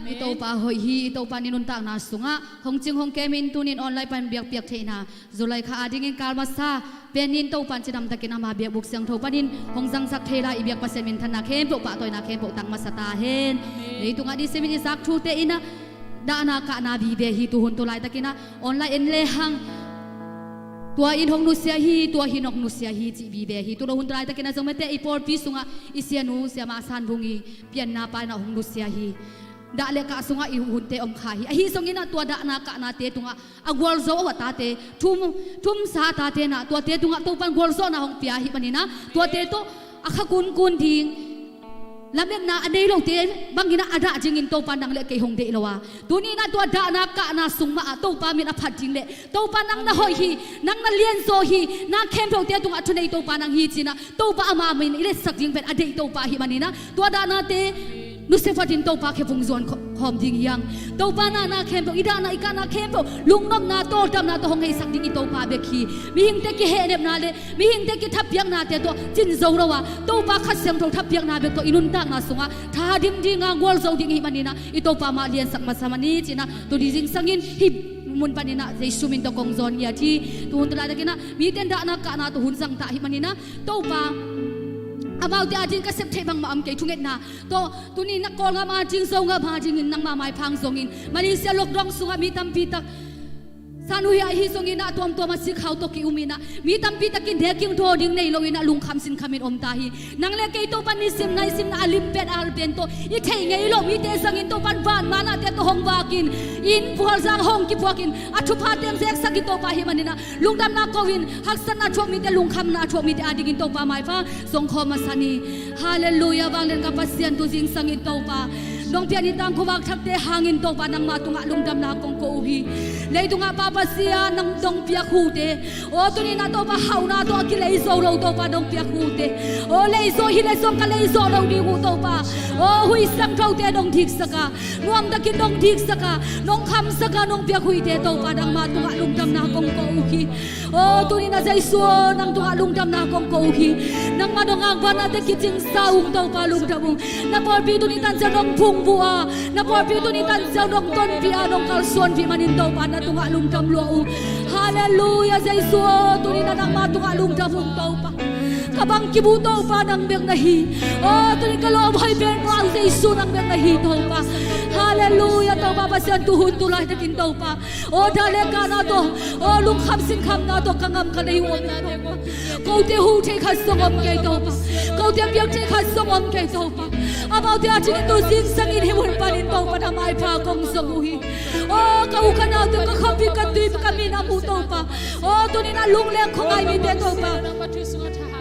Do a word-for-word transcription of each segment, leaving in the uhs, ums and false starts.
I Topa hoih hi. I Topa in nuntakna sungah hong cing hong kemin tunin online pan biakpiak theihna July kha adingin kal masa pen in Topa in cidamtakin ama biakbuk siangtho panin hong zangsak thei lai i biak Pasian minthanna khempeuh, pahtawina khempeuh tang masa ta hen. Leitungah dihsimin i zak thute in ah dahna kahna vive hi. Tuhun tulaitakin ah online en lehang tua in hong nusia hi, tua hin hong nusia hi cih vive hi. Tuhun tulaitakin ah zong mete i pawlpi sungah i sianu siamah San Vung i pianna pa in ah hong nusia hi. Dah le kah sungah i hunte om kha hi. Ahi zongin ah tua dahna kahnate tungah a gualzo a tate, thum, thumsa a tate in ah tuate tungah Topa in gualzawhna hong pia hi manin ah tuate tawh a kha kunkun ding lametna a nei lote bangin ah a dah dingin Topa nang le kei hong deih lo a, tuni in ah tua dahna kahna sung mah ah Topa min a phat ding le Topa nang na hoih hi, nang na lianzaw hi, na khempeuhte tungah thunei Topa nang hi ci-in ah Topa ama min i letsak ding pen a deih Topa hi manin ah tua dahnate nusia phatin Topa khe phung zuan kho-, khawm ding hi hang. Topa na, na khempeuh, i dahna i kahna khempeuh lungnopna tawldamna tawh hong heisak ding i Topa bek hi. Mihingte kihehnepna le mihingte kithapiaknate tawh cin zo lo a, Topa Kha Siangtho thapiakna bek tawh i nuntakna sungah thadim dinga gualzo ding hi manin ah i Topa mah liansak masa mani ci-in ah tuni zingsangin hih mun panin ah Jesu min tawh kong zawn ngiat hi. Tuhun tulaitakin ah mite in dahna kahna tawh hun zangta hi manin ah Topa amaute ading ka sep theih bangmah om kei thungetna tawh tuni in ah Kawlgam ading, Zogam adingin nangma maipha hong zongin Malaysia lockdown sungah mi tampi tak San Vung ah ahi zongin ah tuamtuam a sikhau tawh ki-um in ah mi tampi takin deking thaw ding nei loin ah lungkham sinkhamin om ta hi. Nang le kei Topa nisim naisimna a lim pen a hal pen tawh i theih ngei loh mite zangin Topa in vanmanate tawh hong vakin inn phualzang hong kiphuakin a thupha teng zeksak i Topa hi manin ah lungdamna ko-in haksatna thuak mite, lungkhamna thuak mite adingin Topa maipha zong khawm masa ni. Halleluiah. Vanglian ka Pasian, tu zingsangin Topa nong piak i tangkhuavak thakte hangin Topa nangma tungah lungdamna kong ko uh hi. Leitungah Pa Pasian nang dong piak hute, aw tuni in ah Topa hauhna tawh a kilei zo lo Topa dong piak hute, aw leizaw hi le zong ka leizaw lo ding uh Topa, aw huih siangthote dong diksak a, nuamtakin dong diksak a, nong khamsak a nong piak huite Topa nangma tungah lungdamna kong ko uh hi. Aw tuni in ah Jesu aw nang tungah lungdamna kong ko uh hi. Nangma dong angvanate kicingsa ung Topa lungdam ung. Na pawlpi tuni tan ciang nong phungvuh a, na pawlpi tuni tan ciang nong tonpih a nong kalsuanpih manin Topa na tungah lungdam lua ung. Halleluiah Jesu aw tuni in ah nangma tungah lungdam ung Topa. Ka bang kip uh Topa nang bek na hi. Aw tuni ka lawm hoih pen Jesu nang bek na hi Topa. Halleluiah Topa Pasian tuhun tulaitakin Topa aw dah le kahna tawh, aw lungkham sinkhamna tawh ka ngam ka nei uh om in Topa. Kote huh theih khat zong om kei Topa. Kote piak theih khat zong om kei Topa. Amaute a cin tu zingsangin hih mun panin Topa na maipha kong zong uh hi. Aw ka u ka naute ka khampi ka tui ka minam uh Topa. Aw tuni in ah lungleng khuangai mite Topa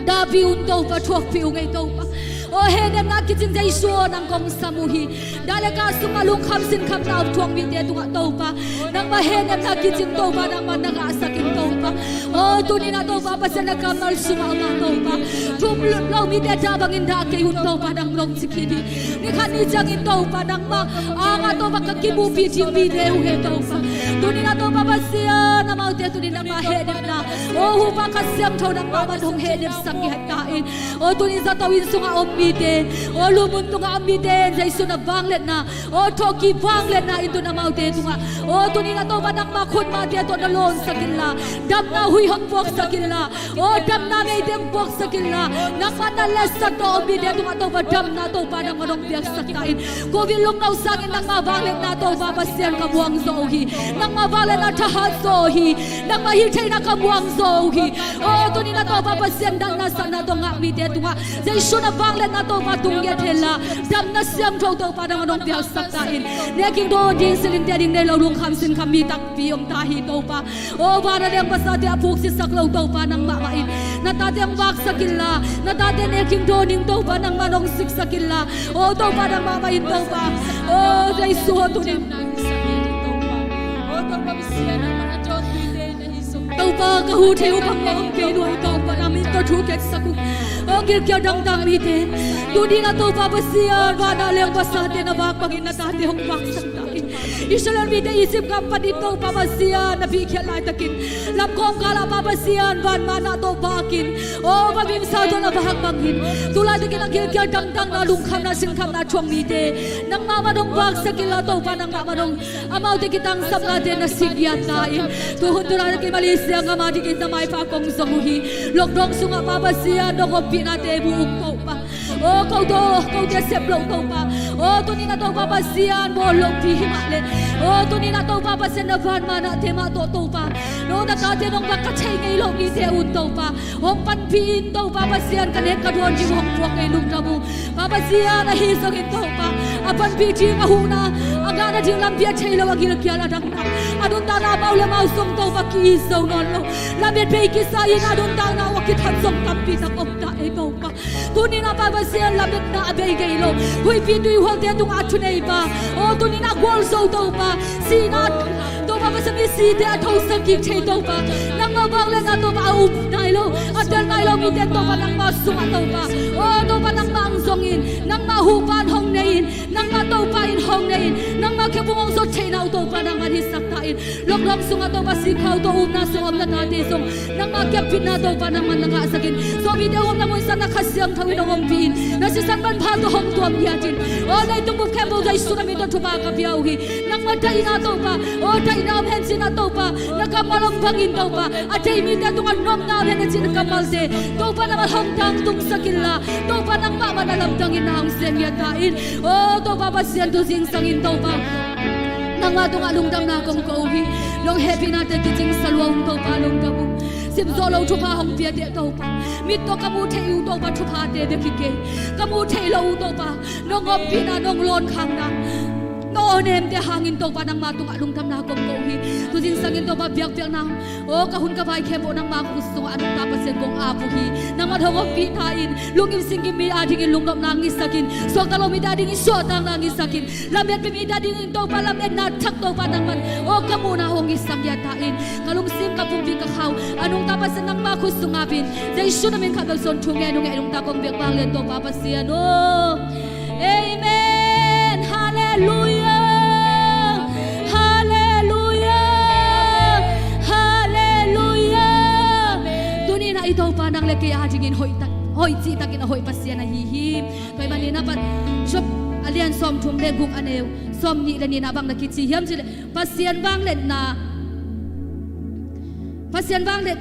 dahpih un Topa, thuakpih ung ei Topa. Aw hehnepna kicing Jesu aw nang kong sam uh hi. Dah le kah sungah lungkham sinkhamna om thuak mite tungah Topa nangma hehnepna kicing Topa nangma na ngahsak in Topa. Aw tuni in ah Topa Pasian na kammal sungah om a Topa thum lo mite dah bangin dah kei un Topa nang nong ci khin hi. Ni khat ni ciangin Topa nangma anga Topa ka kimuhpih ding mite uh hi Topa. Tuni in ah Topa Pasian amaute tuni in nangma hehnepna, aw hupa Kha Siangtho nangma man hong hehnepsak ngiat ta in. Aw tuni zato inn sungah om mite, aw lumun tungah om mite Jesu na vangliatna, aw thawhkik vangliatna in tun amaute tungah, aw tuni in ah Topa nangma khutmate tawh na lawnsak inla, damna huih hong puaksak inla, aw damna meite hong puaksak inla, nangma na letsat tawh om mite tungah Topa damna Topa nangma nong piaksak ta in. Covid lungno sangin nangma vangliatna Topa Pasian ka muang zaw uh hi. Nangma vangliatna thahat zaw uh hi. Nangma hih theihna ka muang zaw uh hi. Aw tuni in ah Topa Pasian damna satna tawh ngak mite tungah Jesu na vangliatna Topa tung ngiat henla, damna siangtho Topa nangma nong piaksak ta in. Nekin dawn ding silin te ding nei lo lungkham sinkham mi takpi om ta hi Topa. Aw van a leng pasate a phuksitsak lo Topa nangmah mah in na tate hong vaksak inla, na tate nekin dawn ding Topa nangmah nong siksak inla. Aw Topa nangmah mah in Topa. Aw Jesu aw tuni Topa ka huh theih uh bangmah om kei lua hi Topa na min tawh thu khensak uh. Aw gilkial dangdang mite tuni in ah Topa Pasian van a leng pasate na vak bangin na tate hong vaksak ta in. Israel mite Egypt gam panin Topa Pasian na pihkhiat laitakin lamkawng kalah Pa Pasian vanmanah tawh bakin, aw, va vimsa tawh na vak bangin, tu laitakin a gilkial dangdangna, lungkhamna, sinkhamna thuak mite nangmah man hong vaksak inla Topa, nangmah man hong, amaute kitangsapnate na sik giat ta in. Tuhun tu laitakin Malaysia gam adingin na maipha kong zong uh hi. Lockdown sungah Pa Pasian nong ompihnate mu ung Topa. Aw, ko tawh kote sep loh Topa. Aw, tuni-in ah Topa Pasian bawl lohpi hi mah leh, aw, tuni-in ah Topa Pasian na vanmanahte mah tawh Topa, aw, na tate nong vak ka thei ngei loh mite un Topa, hong panpih in Topa Pasian, ka nek ka dawn ding hong puak kei lungdam uh. Pa Pasian ahi zongin Topa, a panpih ding, a huhna, a ngahna ding lampi a thei lo, a gilkial a dangdang, a nuntakna mau le mau zong Topa ki-it zo nawn lo. Lamet bei kisa in a nuntakna uh a kithat zong tampi tak om ta ei Topa. Tuni-in ah Pa Pasian lametna a bei ngei lo, huihpi tuihualte tungah a thuneipa, aw, tuni-in ah gualzo Topa, sihna Topa Pasian, misite a thosak kik thei Topa, nangmah vangliatna Topa a um nai lo, a tel nai lo mite Topa nangmah sungah Topa, aw, Topa nangmah hong zong in, nangmah huhpa in hong nei in, nangmah Topa in hong nei in, nangmah khe bung hong zot theihna uh Topa nangmah hisak ta in. Lockdown sungah Topa sikhau tawh upna sungah om na tate zong nangmah kiampihna Topa nangmah na ngahsak in. Sawmite hong omna mun sungah na Kha Siangtho in hong ompih in, na sisan manpha tawh hong tuam ngiat in. Aw, leitung bup khempeuh Jesu na min tawh thupha ka pia uh hi. Nangmah daihna Topa, aw, daihna om hen cih na Topa, na kammal om bangin Topa, a thei mite tungah nopna om hen na cih na kammalte Topa nangmah hong tangtungsak inla, Topa nangmah man a lamdang in na hong sem ngiat ta in. Aw, Topa Pasian, tu zingsang in Topa nangmah tungah lungdamna kong ko uh hi. Nong hehpihnate kicing sa lua ung Topa, lungdam ung. Sim zawh lo thupha hong piate Topa, mit tawh ka muh theih uh Topa thuphate bek hi kei, ka muh theih loh uh Topa nong ompihna, nong lawnkhakna, nong awnemte hangin Topa nangmah tungah lungdamna kong ko uh hi. Tu zingsang in Topa biakpiakna, aw, ka hun ka vai khempeuh nangmah khut sungah a nungta Pasian kong ap uh hi. Nangmah hong ompih ta in, lungkim singkim mi adingin lungnopna ngisak in, suakta lo mite adingin suahtakna ngisak in, lamet pia mite adingin Topa lametna thak Topa nangmah, aw, ka muhna hong ngisak ngiat ta in. Ka lungsim, ka pumpi, ka khau a nungta Pasian nangmah khut sungah ap in, Jesu na min khat bek suang thu ngen uh hi. A nungta kong biak vanglian Topa Pasian aw. Amen. Halleluiah. Halleluiah. Halleluiah. Tuni-in ah i Topa nang le kei adingin hoih tak, hoih cihtakin a hoih Pasian ahi hi. Tua ahih manin ah Job a lian sawmthum le guk, a neu sawmnih le nihna bang na kici hiam cih leh, Pasian vangliatna, Pasian vangliat,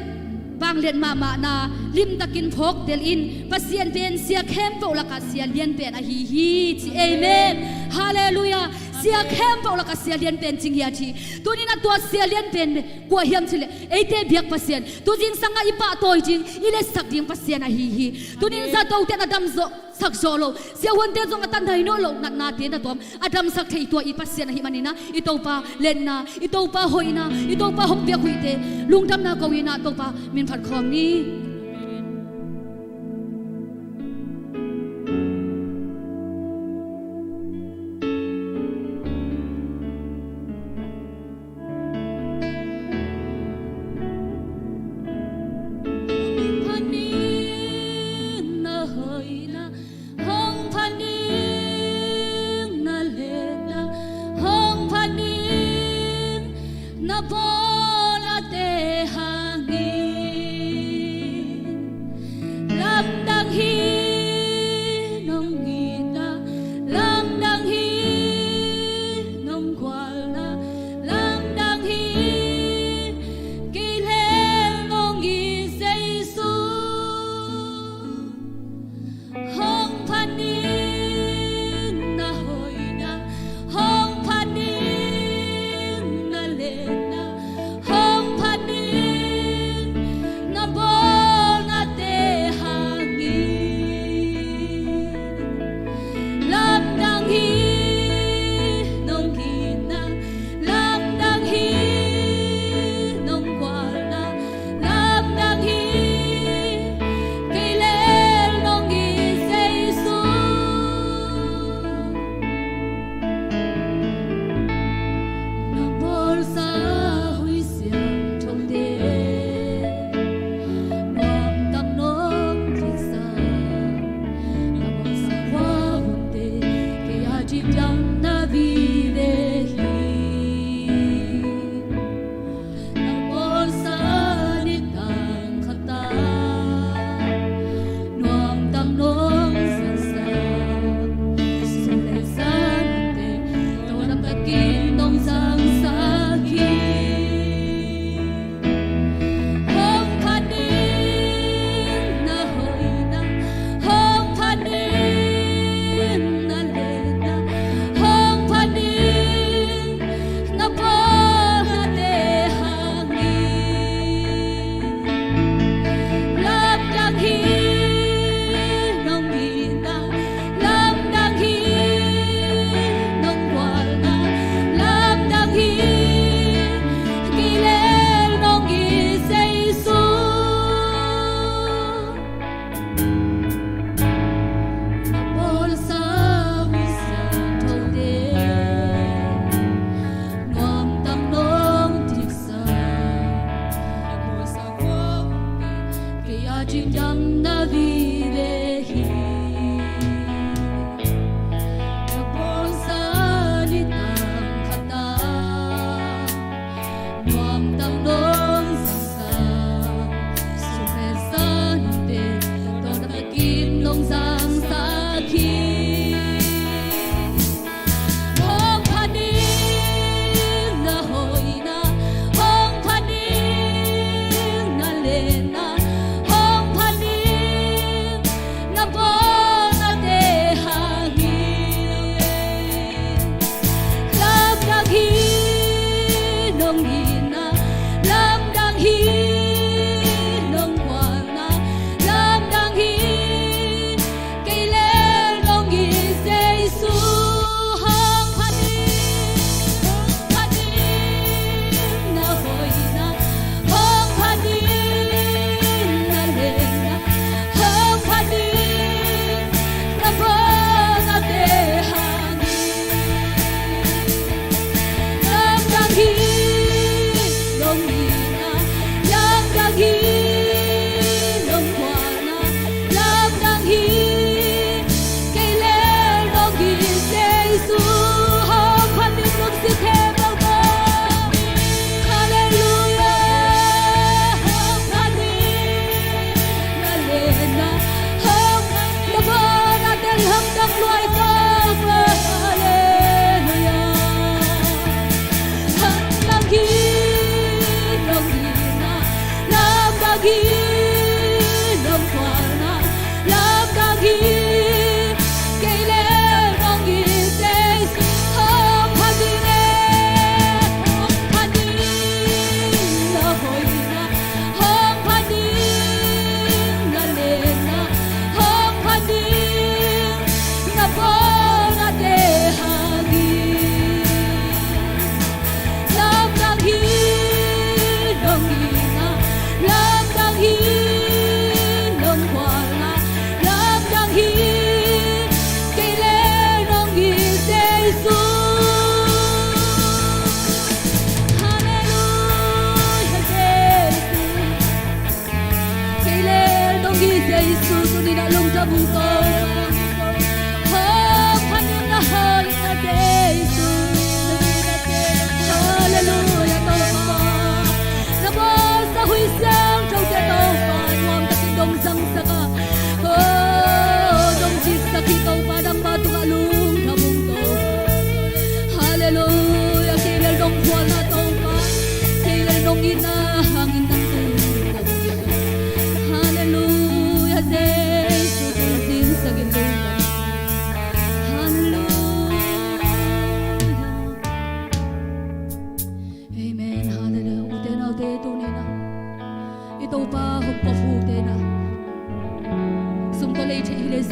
vangliat mahmahna limtakin phawktel in, Pasian pen sia khempeuh lakah sia lian pen ahi hi, ci. Amen. Halleluiah. Sia khempeuh lakah sia lian pen cing hi a ci. Tuni-in ah tua sia lian pen kua hiam cih leh, eite biak Pasian, tu zingsangah i pahtawi ding, i letsak ding Pasian ahi hi. Tuni-in zato ten a dam zawh sak zawh loh, siavuante zong a tan dai nawn loh natnate na tuam a damsak thei tua i Pasian ahih manin ah, i Topa liatna, i Topa hoihna, i Topa hong piak huihte lungdamna ko-in ah Topa min phat khawm ni. Hong phat ning na hoihna, hong phat ning na liatna, hong phat ning na bawlnate hang hi.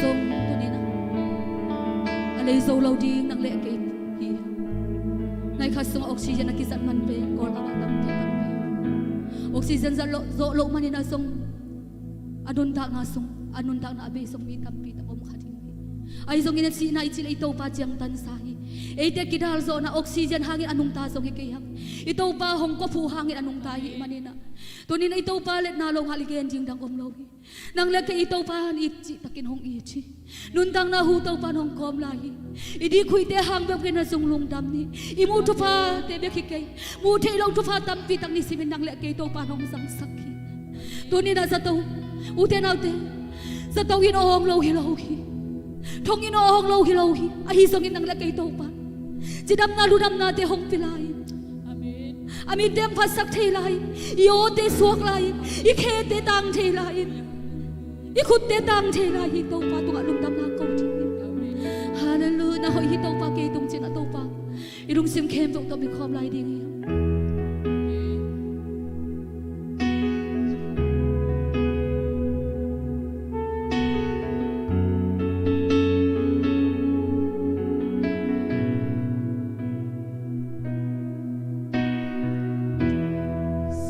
Zong tuni-in a lei zo lo ding nang le kei hi. Nai khat sungah oxygen a kizat man pen Kawl ah tampi tampi. Oxygen zat lo, zawh loh manin a zong a nuntakna sung, a nuntakna a bei zong mi tampi tak om kha ding hi. Ahi zongin a sihna i cih leh i Topa ciangtansa hi. Eite kidal zawhna oxygen hangin a nungta zong hi kei hang. I Topa hong kawphu hangin a nungta hi manin a, tuni-in i Topa letna lo ngal i gen ding dang om lo hi. Nang le kei i Topa in it cih takin hong it hi. Nuntakna hu Topa in hong kawm lai hi. I dikhuite hang bek in a zong lungdam ni. I muh thuphate bek hi kei. Muh theih loh thupha tampi tak ni simin nang le kei Topa in hong zangsak hi. Tuni-in a zato, ute naute, zato in awng lo hi lo hi. Thong in awng lo hi lo hi. Ahi zongin nang le kei Topa cidamna ludamnate hong pia lai. Amen. A mite hong phatsak thei lai, i awte suak lai, i khete tang thei lai, i khutte tang thei lai hi. Topa tungah lungdamna ko ding hi. Hallelujah. Na hoih hi Topa, kei tung cin a Topa i lungsim khempeuh tawh mi khawm lai ding hi.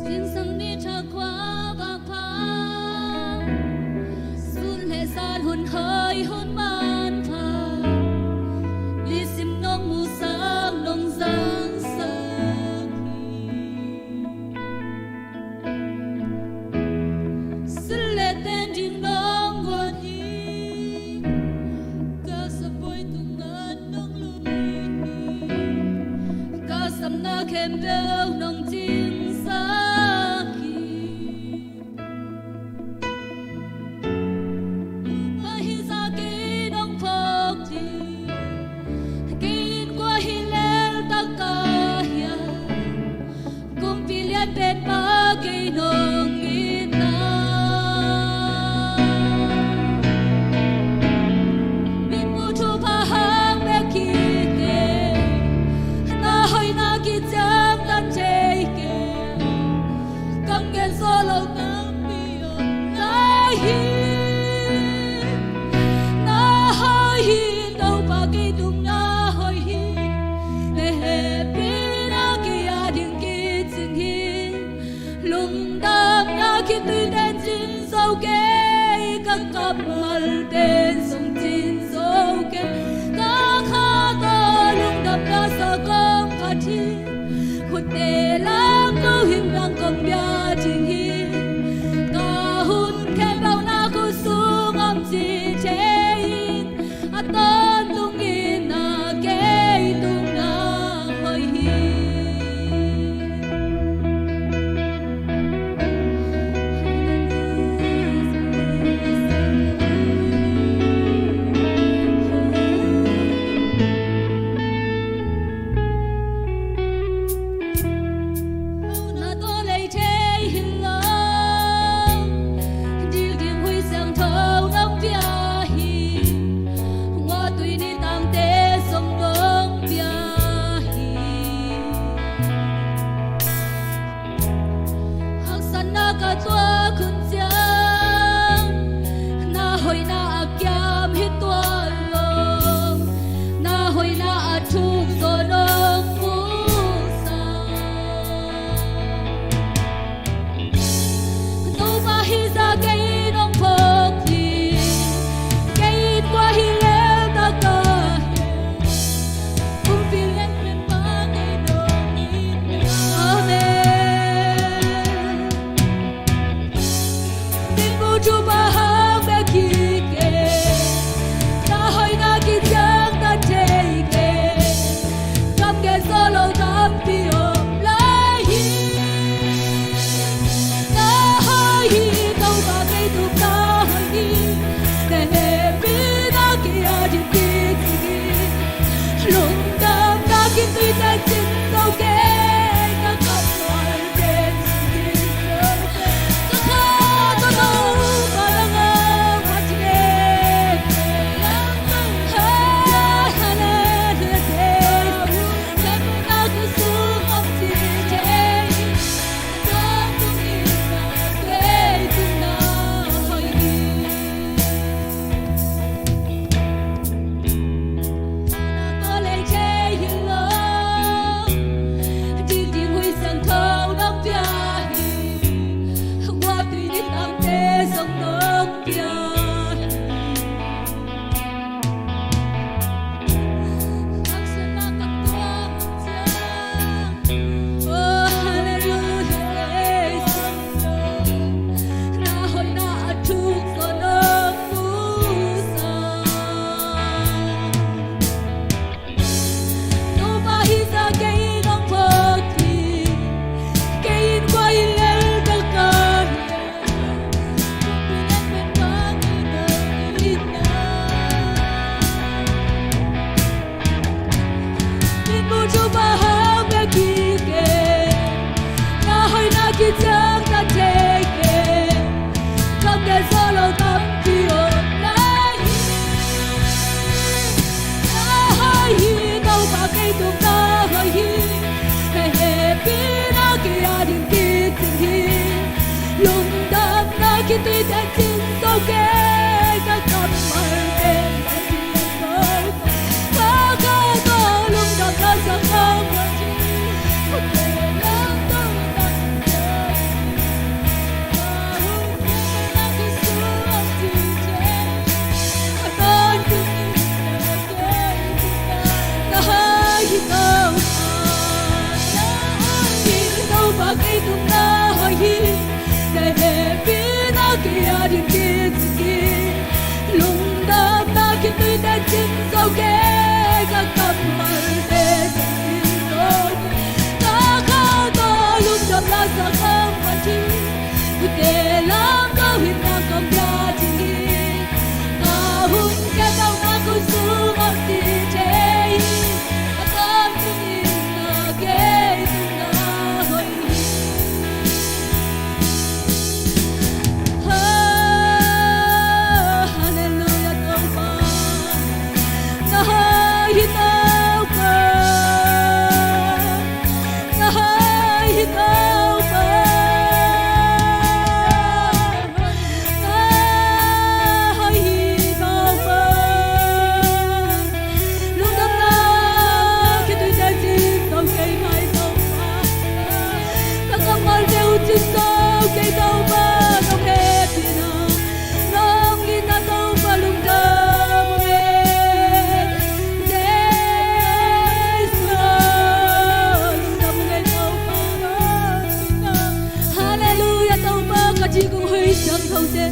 Zingsang ni thakhua vapha, sun le zan hun hoi hun manpha, nisim nong musak nong zangsak hi. Sil le ten ding nong guan hi. Ka sapuai tungah nong lui hi. Ka samna khempeuh nong cingsak hi. Ahi zah kei nong phawk ding, kei in kua hi lel tak ka hiam? Kumpi lian pen pa kei nong it na. Min muh thupha hang bek hi kei, na hoihna kiciangtan thei kei. Kam gen sawh lo tampi om lai hi. Na hoih hi Topa, kei tung na hoih hi. Na hehpihna kei a ding kicing hi. Lungdamna khitui ten cin zo kei, ka kammal ten zong cin zo kei. Ka kha tawh lungdamna sa kong khat hi. Khutte lam ko hing nang kong bia ding hi. Ka hun khempeuh na khut sung om ci thei in. A tawntung in na kei tung na hoih hi. Na tawh lei thei hi lo, dil ding Khui Siangtho nong pia hi. Hua tui ni tangte zong nong pia hi. Haksatna ka tuak hun ciang, na hoihna a kiam hi tuan lo, na hoihna a thuk zaw nong musak. Topa, hih zah kei nong phawk hi. Kei in kua hi lel tak ka hiam? Kumpi lian pen pa kei nong it na. Amen. Kei tungah hoih hi, na hehpihna kei ading kicing hi. Lungdamna khitui teh cin zo kei, ka kammalte tungah cin zo kei. Ka kha tawh lungdamna sa ka mat hi, kote lam ka hihna kam ya ding hi. Ka hun ka tawh na ko sungah ci thei hi. A tam tungin na kei tungah hoih hi. Ha, halleluiah Topa. Na hoih hi Topa. Na hoih hi Topa. Na hoih hi Topa. Lungdamna khitui teh cin zo kei mai Topa. Ka kammalte uh cin zo kei Topa. Nong hehpihna, nong itna Topa lungdam ung e. Jesu lungdam ung e Topa. Halleluiah Topa, ka ci kong hoih siangthote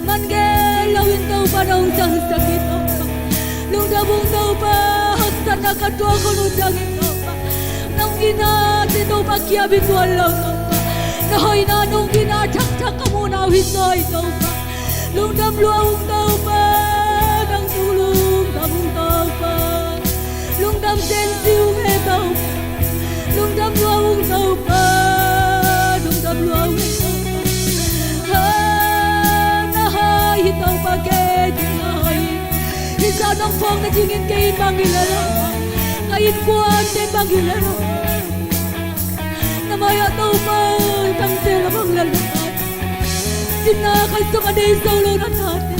man gen loin Topa nong zangsak hi Topa. Lungdam ung Topa, haksatna ka tuak hun uh ciangin Topa nong itnate Topa kiam hi tuan lo Topa. Na hoihna nong itna thakthak ka muhna uh hi zaw hi Topa. Lungdam lua ung Topa, nang tung lungdam ung Topa. Lungdam zen ziau ung e Topa. Lungdam lua ung Topa. Lungdam lua ung e Topa. Ha, na hoih hi Topa, kei tungah hoih hi. Hih zah nong phawk nadingin kei bang hi lel lo, ka innkuante bang hi lel lo, na mai-ah Topa tangte la bang lel lo, cinna khat zong a nei zo lo na tate,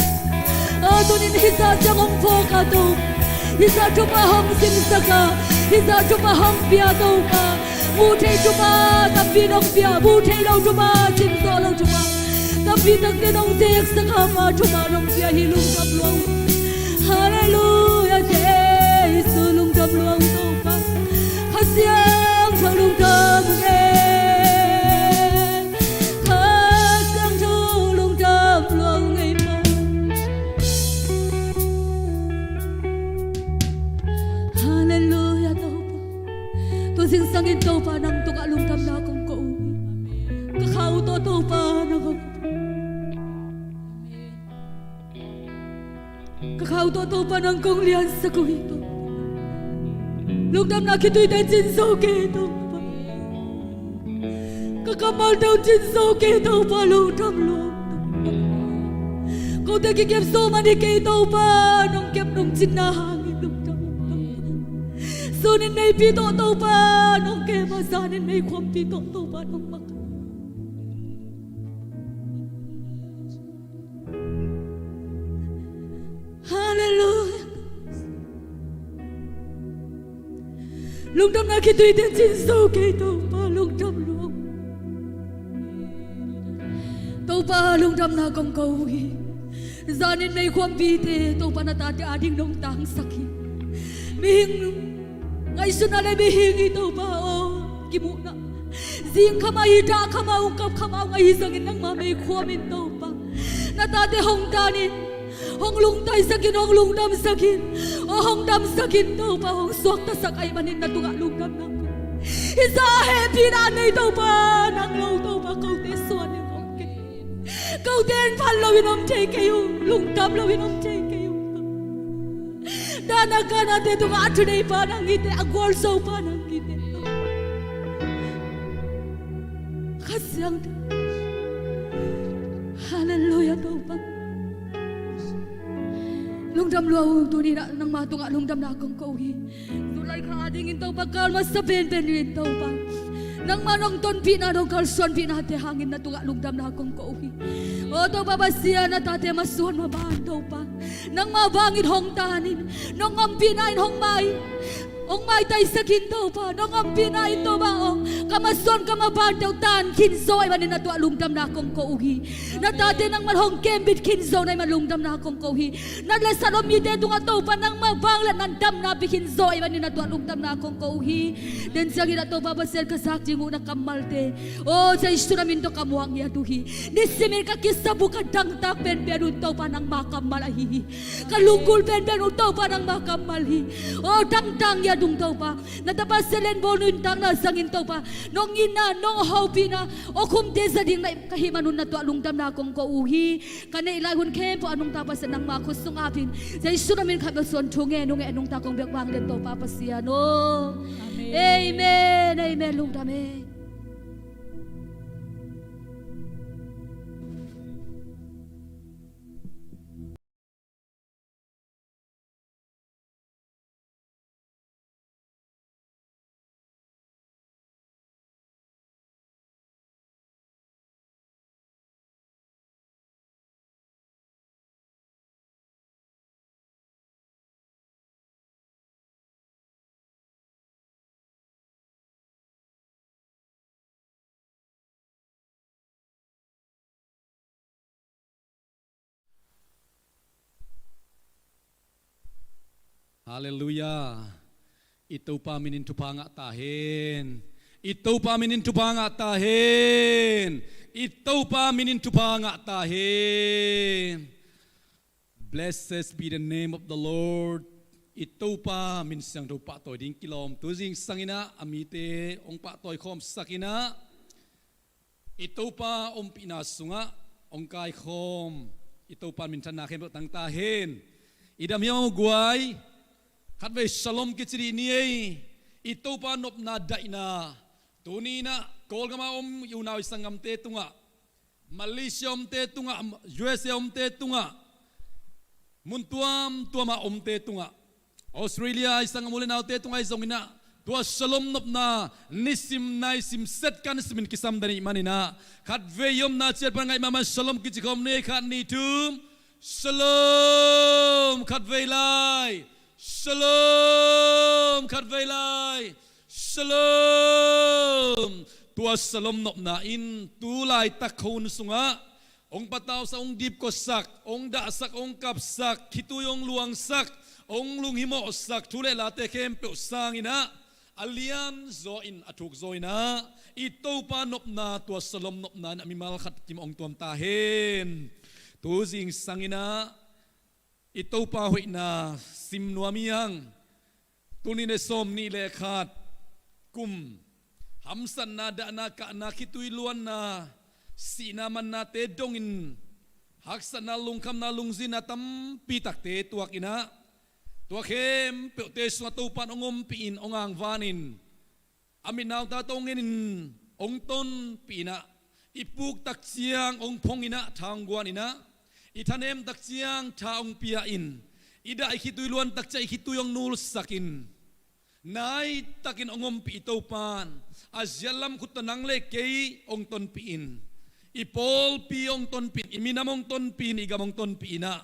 a, tunin hih zah ciang hong phawk a Topa, hih zah thupha hong simsak a, hih zah thupha hong pia Topa, muh theih thupha tampi nong pia, muh theih lo thupha, cin zo lo thupha tampi takte nong zeksak a Pa, thupha nong pia hi. Lungdam lua ung. Halleluiah, Jesu lungdam lua ung Topa. Kha Siangtho lungdam ung e. Kha Siangtho lungdam lua ung e Pa. Halleluiah Topa. Tu zingsangin Topa nang tungah lungdamna kong ko uh hi. Ka kha uh tawh Topa nang hong Ka kha uh tawh Topa nang kong liansak uh hi Topa. Lungdamna khitui teh cin zo kei Topa. Ka kammalte uh cin zo kei Topa, lungdam lua ung Topa. Kote kikep zo mah hi kei Topa, nong kep nong cinna hangin lungdam ung Topa. Sunin meipi tawh Topa nong kem a, zanin meikhuampi tawh Topa nong mak. Halleluiah. Lungdamna khitui teh cin zo kei Topa, lungdam lua ung. Topa lungdamna kong ko uh hi. Zanin meikhuampite Topa na tate ading nong tangsak hi. Mihing ngaihsutna le mihing i Topa aw, kimuhna zing kha mah hi, dah kha mah, ung kap kha mah, ung ahi zongin nangma meikhuam in Topa na tate hong tan in, hong lungtaisak in, hong lungdamsak in, aw hong damsak in Topa, hong suaktasak ahih manin na tungah lungdamna kong. Hih zah hehpihna nei Topa nang lo Topa, kote suan in om kei. Kote in phat loin om thei kei ung, lungdam loin om thei kei ung. Dahna kanate tungah a thuneipa nang hi teh, a gualzopa nang hi teh. Kha Siangtho. Halleluiah Topa. Lungdam lua ung, tuni-in ah nangma tungah lungdamna kong ko uh hi. Zulaikha adingin Topa, kal masa penpen in Topa nangma nong tonpihna, nong kalsuanpihnate hangin na tungah lungdamna kong ko uh hi. Aw Topa Pasian, na tate masuan maban Topa nangma vangin hong tan in, nong ompihna in hong mai. Hong maitaisak in Topa, nong ompihna in Topa aw. Ka masuan ka maban teuh tan khin zo ahih manin na tuah lungdamna kong ko uh hi. Na tate nangman hong kembit khin zo na ahih man lungdamna kong ko uh hi. Na letsat om mite tungah Topa nangma vangliatna in damna pia khin zo ahih manin na tuah lungdamna kong ko uh hi. Den ciangin ah Topa Pasian ka zak ding uh na kammalte aw, Jesu na min tawh ka muak ngiat uh hi. Nisimin ka kisap uh ka dangtak penpen uh Topa nangma kammal ahi hi. Ka lunggulh penpen uh Topa nangma kammal hi. Aw, dangtak ngiat ung Topa. Na tapa Sia Lian Bawl nuntakna zangin Topa nong itna nong hopihna aw khumte za ding na ka hih man un na tuah lungdamna kong ko uh hi. Ka neih lai hun khempeuh a nungta Pasian nangma khut sung apin Jesu na min khat bek suan thu ngen uh ngen nungta kong biak vanglian Topa Pasian aw. Amen. Amen. Amen. Lungdam e. Halleluiah. I Topa minin thupha ngah ta hen. I Topa minin thupha ngah ta hen. I Topa minin thupha ngah ta hen. Blessed be the name of the Lord. I Topa min siangtho pahtawi ding kilawm tu zingsang inah a mite hong pahtawi khawmsak inah i Topa ompihna sungah hong kaikhawm i Topa minthanna khempeuh tang ta hen. I dam hiam a guai? Khatvei Shalom kici dih ni ei. I Topa nopna daihna tuni inah Kawlgama om i unau i sanggamte tungah, Malaysia omte tungah, U S A omte tungah, mun tuamtuama omte tungah, Australia i sanggam u le naute tungah i zong inah tua Shalom nopna nisim naisim set kan simin kisam dan ih man inah khatvei i omna ciat pan ngaih mahmah Shalom kici khawm ni ei. Khat ni thum. Shalom. Khatvei lai. Shalom. Khatvei lai. Shalom. Tua Shalom nopna in tu laitak khuahun sungah hong patausak, hong dipkuasak, hong dahsak, hong kapsak, khitui hong luangsak, hong lunghimawhsak thu le late khempeuh sang inah a lian zaw in a thuk zaw inah i Topa nopna tua Shalom nopna in a mimal khat kim hong tuam ta hen. Tu zingsang inah i Topa hoihna sim nuam hi hang. Tuni le sawm nih le khat kum hamsatna, dahna, kahna, khitui luanna, sihna, mannate dongin haksatna, lungkhamna, lungzinna tampi takte tuak inah tua khempeuhte sungah Topa in hong ompih in, hong angvanin a mitnauta tawh hong enin hong tonpih inah i puk takciang hong phong inah tha hong guan inah i thanem takciang tha hong pia in i dah i khitui luan takciang i khitui hong nulsak in naitakin hong ompih i Topa in a ziatlam khut tawh nang le kei hong tonpih in i pawlpi hong tonpih in i minam hong tonpih in i gam hong tonpih inah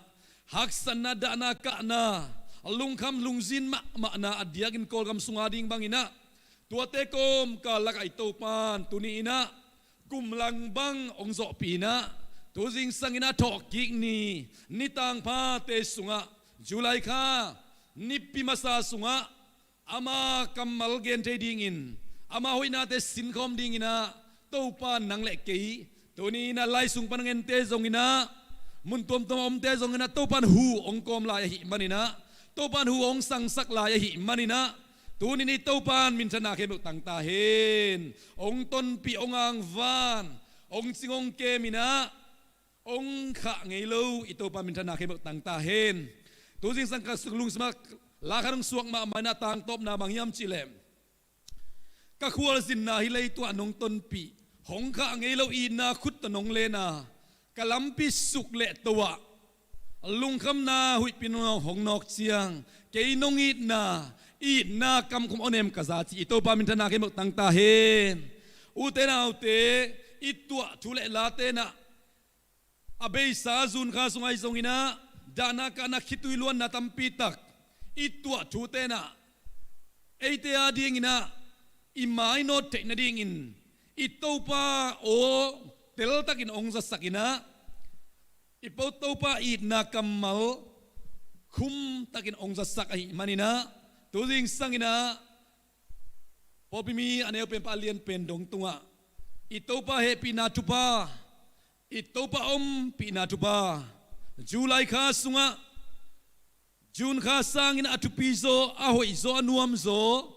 haksatna, dahna, kahna, lungkham lungzin mahmahna a diakin Kawlgam sunga ding bang inah tuate kawmkal lakah i Topa in tuni inah kum lang bang hong zawhpih inah tu zingsang inah thawhkik ni, ni tangphate sungah July kha nipi masa sungah ama kammal gen thei dingin ama hoihnate sinkhawm ding inah Topa in nang le kei tuni inah lai sung pan a ngente zong inah mun tuamtuam a omte zong inah Topa in hu hong kawm lai ahih man inah Topa in hu hong sangsak lai ahih man inah tuni in i Topa in minthanna khempeuh tang ta hen. Hong tonpih, hong angvan, hong cing hong kem inah hong khah ngei lo i Topa minthanna khempeuh tang ta hen. Tu zingsang ka lungsim ah la khat hong suak mahmah inah tangtawpna bang hiam cih leh ka khualzinna hi lei tuah nong tonpih, hong khah ngei lo itna khut tawh nong len a ka lampi suk le to ah lungkhamna huihpi nong hong nawk ciang kei nong itna, itna kamkhum awnem ka za ci i Topa minthanna khempeuh tang ta hen. Ute naute, i tuah thu le late nah a beisa June kha sung ahi zong inah dahna kahna khitui luanna tampi tak i tuah thute nah eite adingin ah i mainawt theih nadingin i Topa aw teltakin hong zatsak in ah, i Topa itna kammal khumtakin hong zatsak ahih manin ah, tu zingsangin ah pawlpi mi a neu pen pan a lian pen dong tungah i Topa hehpihna thupha, i Topa ompihna thupha, July kha sungah June kha sangin a thupi zaw, a hoih zaw, a nuam zaw,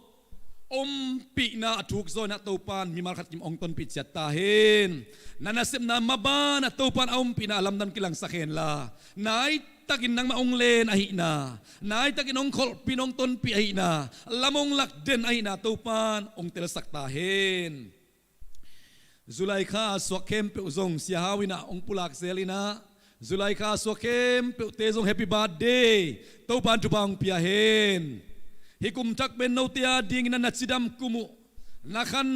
ompihna a thuk zaw in ah Topa'n mimal khat kim hong tonpih ciat ta hen. Na nasepna maban ah Topa'n a ompihna a lamdang kilangsak henla, naitakin nangmah hong len ahihna, naitakin hong kholhpih in hong tonpih ahihna, lam hong lak den ahihna Topa'n hong telsak ta hen. July kha a suak khempeuh zong Sia Hau in ah hong pulak zel in ah, July kha a suak khempeuhte zong happy birthday, Topa'n thupha hong pia hen. Hih kum thak pen note adingin ah na cidam kum uh, na khan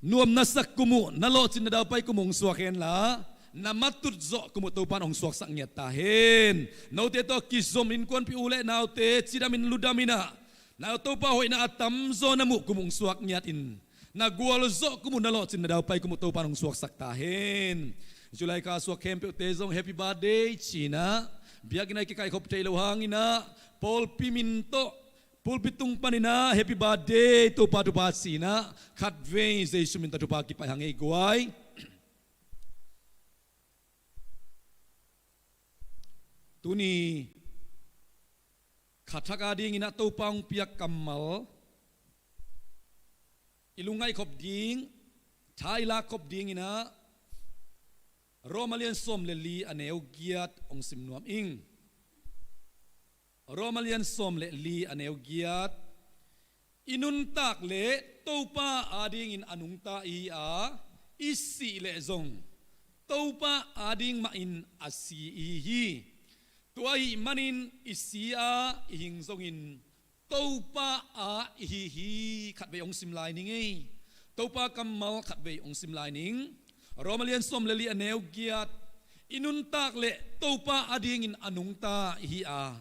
nuam na sak kum uh, na lawhcin na daupai kum uh hong suak henla, na matut zawh kum uh Topa'n hong suaksak ngiat ta hen. Note tawh kizom innkuanpih u le naute cidamin ludamin ah, na Topa hoihna a tamzaw na muh kum uh hong suak ngiatin, na gualzawh kum uh, na lawhcin na daupai kum uh Topa'n hong suaksak ta hen. July kha a suak khempeuhte zong happy birthday ci in ah, biakinn ah i kikaikhop theih loh hangin ah pawlpi min tawh pulpit tung panin ah happy birthday, Topa thupha ci in ah khatvei Jesu min tawh thupha kipai hang ei guai. Tuni kha thak adingin ah Topa hong piak kammal i lungngaih khop ding, tha i lak khop dingin ah Roma lian sawm le li a neu giat hong sim nuam ing. Roma lian sawm le li a neu giat. I nuntak leh Topa adingin a nungta ihi a, i sih leh zong Topa ading mahin a si ihi hi. Tua ahih manin i si a, i hing zongin Topa a ihi hi. Khatvei hong sim lai ning ei. Topa kammal khatvei hong sim lai ning. Roma lian sawm le li a neu giat. I nuntak leh Topa adingin a nungta ihi a,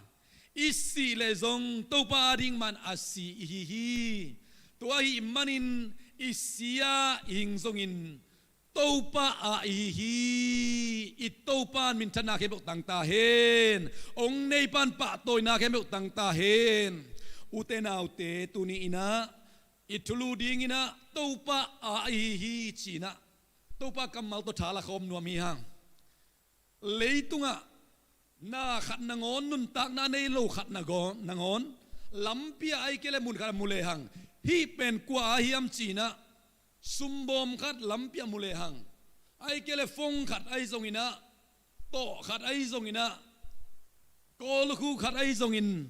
i sih leh zong Topa ading mahin a si ihi hi. Tua ahih manin i si a, i hing zongin Topa a ihi hi. I Topa'n minthanna khempeuh tang ta hen. Hong neipa'n pahtawina khempeuh tang ta hen. Ute naute, tuni in ah i thulu dingin ah Topa a ihi hi ci in ah Topa kammal tawh tha la khawm nuam hi hang. Leitungah na khat nangawn, nuntakna a nei lo khat nangawn, lampi ah ahih kei leh mun khat ah mu lehang, hih pen kua a hiam ci in ah, sumbawm khat lampi ah mu lehang, ahih kei leh fong khat ahi zongin ah, tawh khat ahi zongin ah, kawlkhu khat ahi zongin,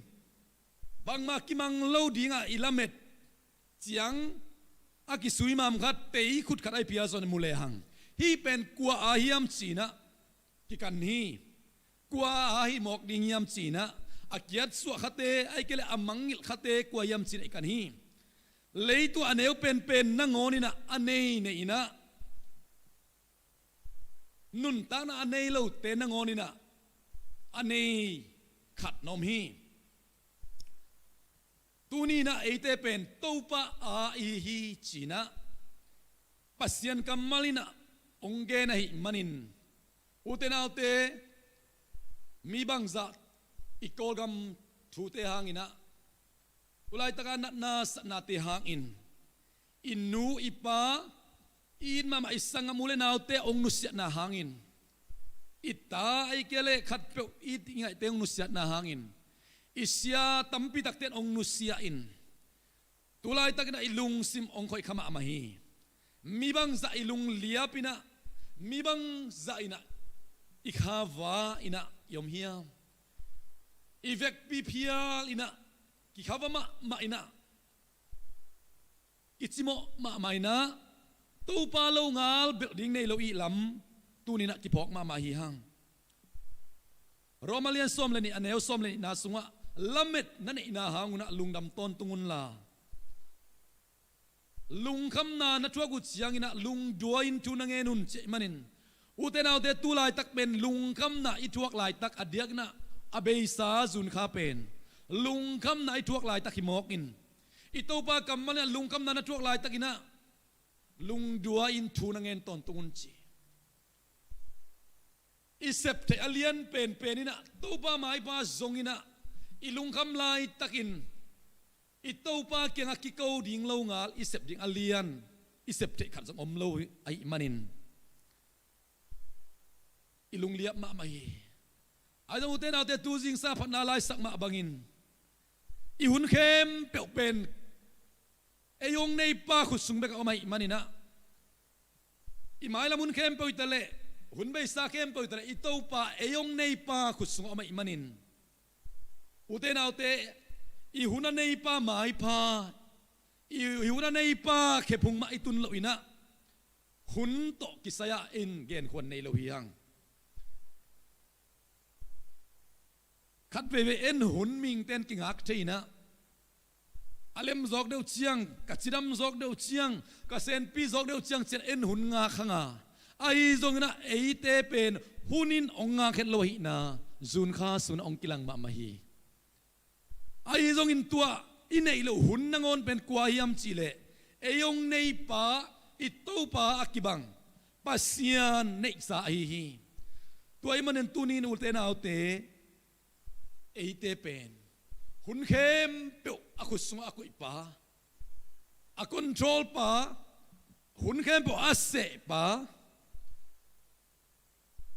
bangmah kimang lo dingah i lamet ciang a kisuimam khat, teikhut khat ahi phial zong mu lehang, hih pen kua a hiam ci in ah kikan hi. Kua a hih mawk ding hiam ci in ah, a kiatsuah khate, ahih kei leh a mangngilh khate kua hiam ci in ah i kan hi. Leitung a neu penpen nangawn in ah a nei nei in ah, nuntakna a nei lote nangawn in ah a nei khat na om hi. Tuni in ah eite pen Topa a ihi hi ci in ah Pasian kammal in ah hong gen ahih manin, ute naute, mi bangzah i Kawlgam thute hangin ah, tu laitak a natna satnate hangin, i nu i pa, i it mahmah i sanggam u le naute hong nusiatna hangin, i ta ahih kei leh khatpeuh i it i ngaihte hong nusiatna hangin, i sia tampi takte in hong nusia in, tu laitakin ah i lungsim hong khoih kha mahmah hi. Mi bangzah i lungliap in ah, mi bangzah in ah i kha va in ah i om hiam? I vekpi phial in ah, kikha va mahmah in ah, i cimawh mahmah in ah, Topa longal belh ding nei lo i hih lam tuni in ah kiphawk mahmah hi hang. Roma lian sawm le nih, a neu sawm le nihna sungah, lamet na neihna hang un ah lungdam tawntung unla, lungkhamna na thuak uh ciangin ah lungduai in thu na ngen un, ci ahih manin, ute naute, tu laitak pen lungkhamna i thuak laitak, a diakin ah a beisa June kha pen lungkhamna i thuak laitak hi mawk in, I Topa kammal in ah lungkhamna na thuak laitakin ah lungdua in thu na ngen tawntung un ci. I sep theih a lian penpen in ah Topa maipha zongin ah i lungkham laitakin i Topa kiangah kiko ding lo ngal i sep ding a lian i sep theih khat zong om lo ahih manin i lungliap mahmah hi. Ahi zong ute naute, tu zingsa phatna laisak mah bangin i hun khempeuh pen ei hong neipa khut sung bek a om ahih manin ah, i mailam hun khempeuh hi ta leh, hun beisa khempeuh hi ta leh, i Topa ei hong neipa khut sung a om ahih manin, ute naute, i hun a neipa maipha, i, i hun a neipa khephung mah i tun loh in ah, hun tawh kisai-ah in genkhuan nei lo hi hang. Khat veivei en hun mingten kingak thei in ah, a lem zawk deuh ciang, ka cidam zawk deuh ciang, ka senpi zawk deuh ciang cian en hun ngak hang a, ahi zongin ah eite pen hun in hong ngak het lo ahihna zunkha sungin ah hong kilang mahmah hi. Ahi zongin tua i neih loh hun nangawn pen kua hiam cih leh, ei hong neipa, i Topa a kibang Pasian neihsa ahi hi. Tua ahih manin tuni-in ute naute, eite pen hun khempeuh a khut sungah a koihpa, a control pa, hun khempeuh a sehpa,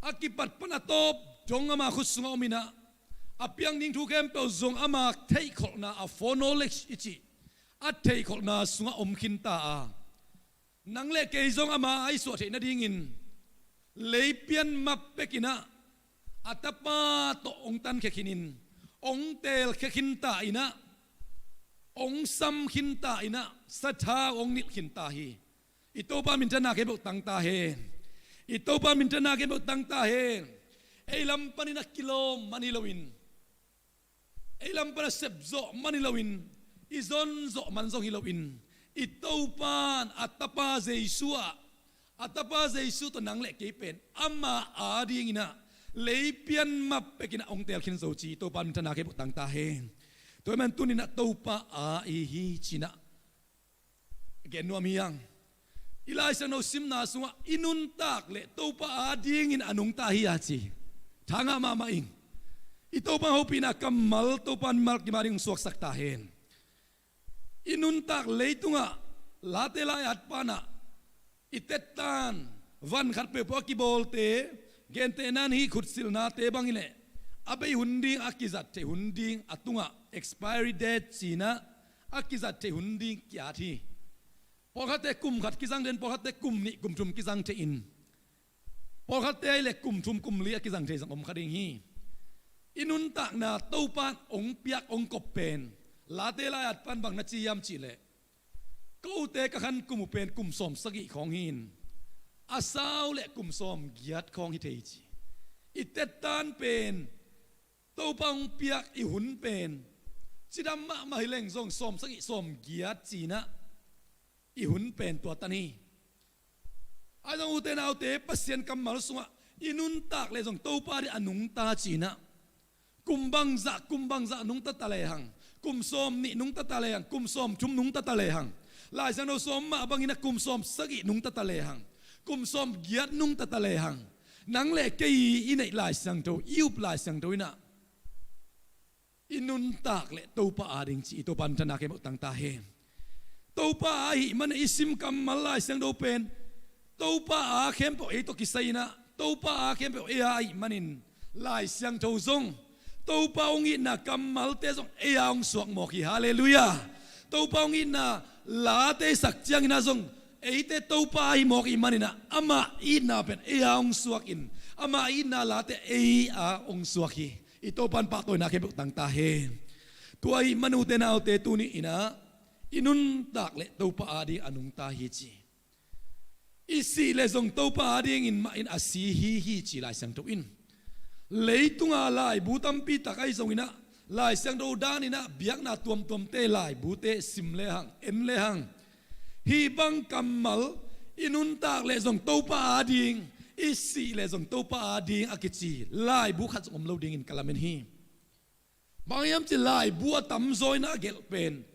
a kipat pan a tawp dong ama khut sungah om in ah, a piang ding thu khempeuh zong ama theihkholhna, a foreknowledge i cih, a theihkholhna sungah om khinta a, nang le kei zong ama a i suah theih nadingin leipian map pek in ah, a Tapa tawh hong tankhia khin in, hong teelkhia khinta in ah, hong sam khinta in ah, sathau hong nilh khinta hi. I Topa minthanna khempeuh tangta hen. I Topa minthanna khempeuh tangta hen. Ei lam panin a kilawm man hi loin, ei lam pan a sepzawh man hi loin, i zonzawh man zong hi loin, i Topa in a Tapa Jesu ah, a Tapa Jesu tawh nang le kei pen ama adingin ah leipian map pek in ah hong teelkhin zo ci. I Topa minthanna khempeuh tangta hen. Tua ahih man tuni-in ah Topa a i hi ci-in ah gen nuam hi hang. I Lai Siangtho simna sungah i nuntak leh Topa adingin a nungta hi a ci. Tha ngah mahmah ing. I Topa hopihna kammal Topa in mimal kim ading hong suaksak ta hen. I nuntak leitungah Late lai-at pan ah i tettan van khat peuhpeuh a kibawlte, gentehna-in hih khutsilhnate bang hi leh, a bei hun ding, a kizat theih hun ding, a tungah expiry date ci-in ah a kizat theih hun ding ki-at hi. Pawlkhatte kum khat kizang thei in, pawlkhatte kum nih kum thum kizang thei in, pawlkhatte ahih leh kum thum kum li a kizang thei zong om kha ding hi. I nuntakna Topa in hong piak hong kop pen Late lai-at pan bang na ci hiam cih leh, kote ka khan kum uh pen kum sawm sagih khawng hi-in, a sau leh kum sawm giat khawng hi thei ci. I tettan pen, Topa hong piak i hun pen, cidam mahmah hi leng zong sawm sagih sawm giat ci-in ah i hun pen tua tan hi. Ahi zong ute naute, Pasian kammal sungah i nuntak leh zong Topa ading a nungta ci-in ah, kum bangzah, kum bangzah nungta ta lehang, kum sawm nih nungta ta lehang, kum sawm thum nungta ta lehang, Lai Siangtho sawm mah bangin ah kum sawm sagih nungta ta lehang, kum sawm giat nungta ta lehang, nang le kei i neih Lai Siangtho, i up Lai Siangtho in ah i nuntak leh Topa ading ci. I Topa minthanna khempeuh tangta hen. Topa a ahih manin i sim kammal Lai Siangtho pen Topa a khempeuh ei tawh kisai in ah, Topa a khempeuh ei a ahih manin Lai Siangtho zong, Topa hong itna kammalte zong ei a hong suak mawk hi. Halleluiah. Topa hong itna late i sak ciangin ah zong eite Topa a hi mawk ahih manin ah, ama itna pen ei a hong suak in, ama itna late ei a hong suak hi. I Topa in pahtawina khempeuh tangta hen. Tua ahih manin ute naute, tuni-in ah i nuntak leh Topa ading a nungta hi ci. I sih leh zong Topa adingin mah in a si hi hi ci Lai Siangtho in. Leitunga laibu tampi tak ahi zongin ah, Lai Siangtho danin ah biakna tuamtuamte laibute sim lehang, en lehang, hih bang kammal, i nuntak leh zong Topa ading, i sih leh zong Topa ading a kici laibu khat zong om lo dingin ka lamen hi. Bang hiam cih leh laibu a tamzaw in ah a gelh pen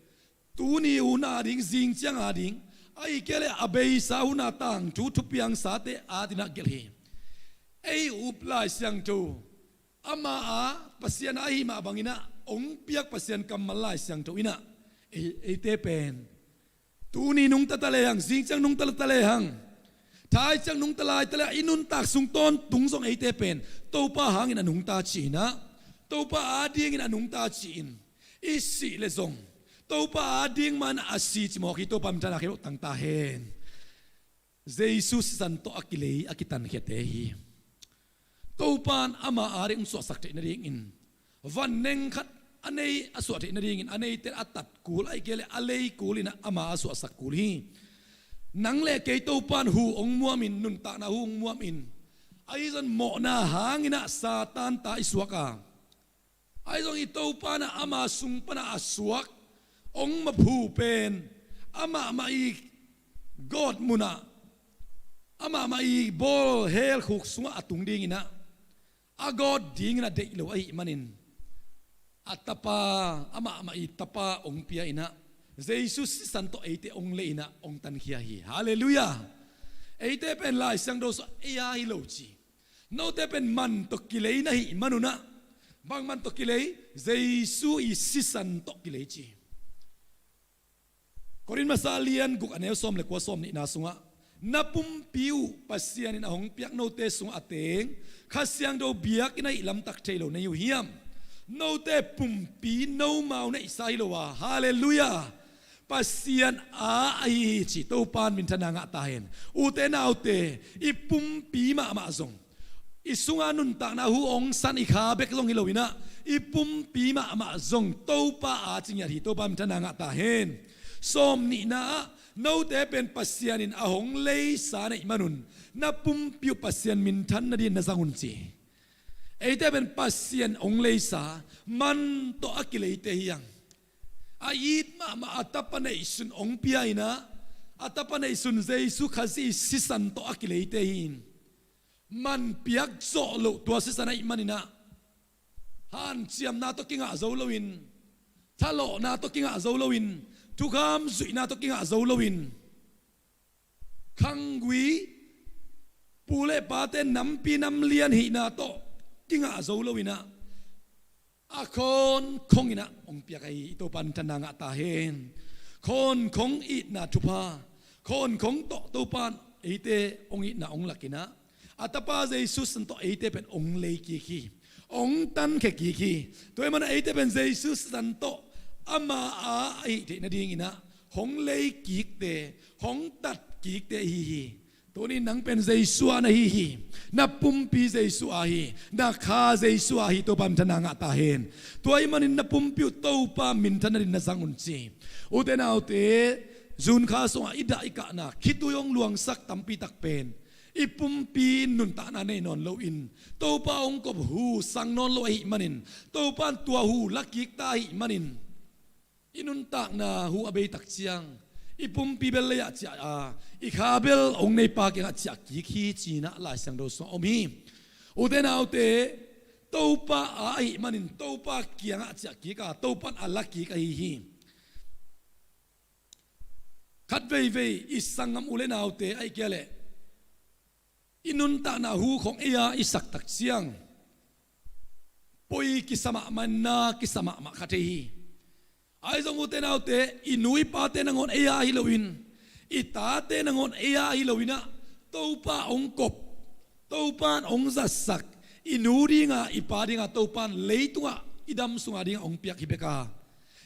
tuni hun a ding, zing ciang a ding, ahih kei leh a beisa hun a tangthu thupiangsate adingin ah gelh hi. Ei up Lai Siangtho, ama a Pasian a ahih mah bangin ah hong piak Pasian kammal Lai Siangtho in ah ei, eite pen tuni nungta ta lehang, zing ciang nungta ta lehang, thai ciang nungta lai ta lehang, i nuntak sung tawntung zong eite pen Topa hangin a nungta ci-in ah, Topa adingin a nungta ci-in i sih leh zong Topa ading mah in a si ci mawk hi. Topa minthanna khempeuh tang ta hen. Jesu sisan tawh a kilei, a kitankhia te hi. Topa in ama ading suahsak theih nadingin, vanneng khat a nei, a suah theih nadingin a neite a tat kul, ahih kei leh a lei kul in ah ama a suahsak kul hi. Nang leh kei Topa in hu hong muamin, nuntakna hu hong muamin, ahi zong mawhna hangin ah Satan ta i suak a, ahi zong i Topa in ah ama sung pan a suak hong maphu pen amah mah i gawtmun ah, amah mah i bawl hell khuk sungah a tung dingin ah, a gawt dingin a deih lo ahih manin, a tapa, amah mah i tapa hong pia in ah, Jesu sisan tawh eite hong lei in ah hong tankhia hi. Halleluiah. Eite pen Lai Siangtho sungah ei a hi lo ci. Note pen man tawh kilei na hih manun ah, bang man tawh kilei? Jesu i sisan tawh kilei ci. Korin masa lian guk, a neu sawm leh kua, sawm nihna sungah, na pumpi uh Pasian in a hong piak note sungah a teng Kha Siangtho biakinn ahih lamtak thei lo na hi uh hiam? Note pumpi nomau neihsa hi lo a, halleluiah, Pasian a ahi hi ci. Topa in minthanna ngah ta hen. Ute naute, i pumpi mahmah zong, i sunga nuntakna hu hong san i kha bek zong hi lo in ah, i pumpi mahmah zong Topa a ci ngiat hi. Topa minthanna ngah ta hen. Sawm nihna ah, note pen Pasian in a hong leisa na hih manun, na pumpi uh Pasian minthan nadingin na zang un ci. Eite pen Pasian hong leisa, man tawh a kileite hi hang. A it mahmah a tapa neihsun hong pia in ah, a tapa neihsun Jesu Khazih sisan tawh a kileite hi. Man piak zawh loh tua sisan ahih manin ah, hanciamna tawh kingah zo loin, thalawhna tawh kingah zo loin, thukham zuihna tawh kingah zo loin, khanggui, pu leh pate nampi namlian hihna tawh kingah zo loin ah, a khawnkhong in ah hong piak ahi hi. Topa minthanna ngah ta hen. Khawnkhong itna thupha, khawnkhong tawh Topa in eite hong itna hong lak in ah, a tapa Jesu sisan tawh eite pen hong lei kik hi, hong tankhia kik hi. Tua ahih manin eite pen Jesu sisan tawh ama a ahih theih nadingin ah hong lei kikte, hong tat kikte ihi hi. Tuni nang pen Jesu a na hi hi. Na pumpi Jesu a hi. Na kha Jesu a hi. Topa minthanna ngah ta hen. Tua ahih manin na pumpi uh Topa minthan nadingin na zang un ci. Ute naute, June kha sungah i dah i kahna khitui hong luangsak tampi tak pen i pumpi nuntakna nei nawn loin, Topa hong kop hu sang nawn lo ahih manin, Topa in tua hu la kik ta ahih manin, i nuntakna hu a bei tak ciang, i pumpi bel lei-ah ciah a, i kha bel hong neipa kiangah ciah kik hi ci-in ah Lai Siangtho sungah om hi. Ute naute, Topa a ahih manin Topa kiangah ciah kik a, Topa in a la kik ahi hi. Khat veivei i sanggam u leh naute ahih kei leh i nuntakna hu khawng ei a i sak tak ciang, poi kisa mahmah, na kisa mahmah kha thei hi. Ahi zong ute naute, i nu i pate nangawn ei a hi loin, i tate nangawn ei a hi loin ah, Topa hong kop, Topa in hong zatsak, i nu dinga, i pa dinga Topa in leitungah i dam sunga dinga hong piak hi bek a,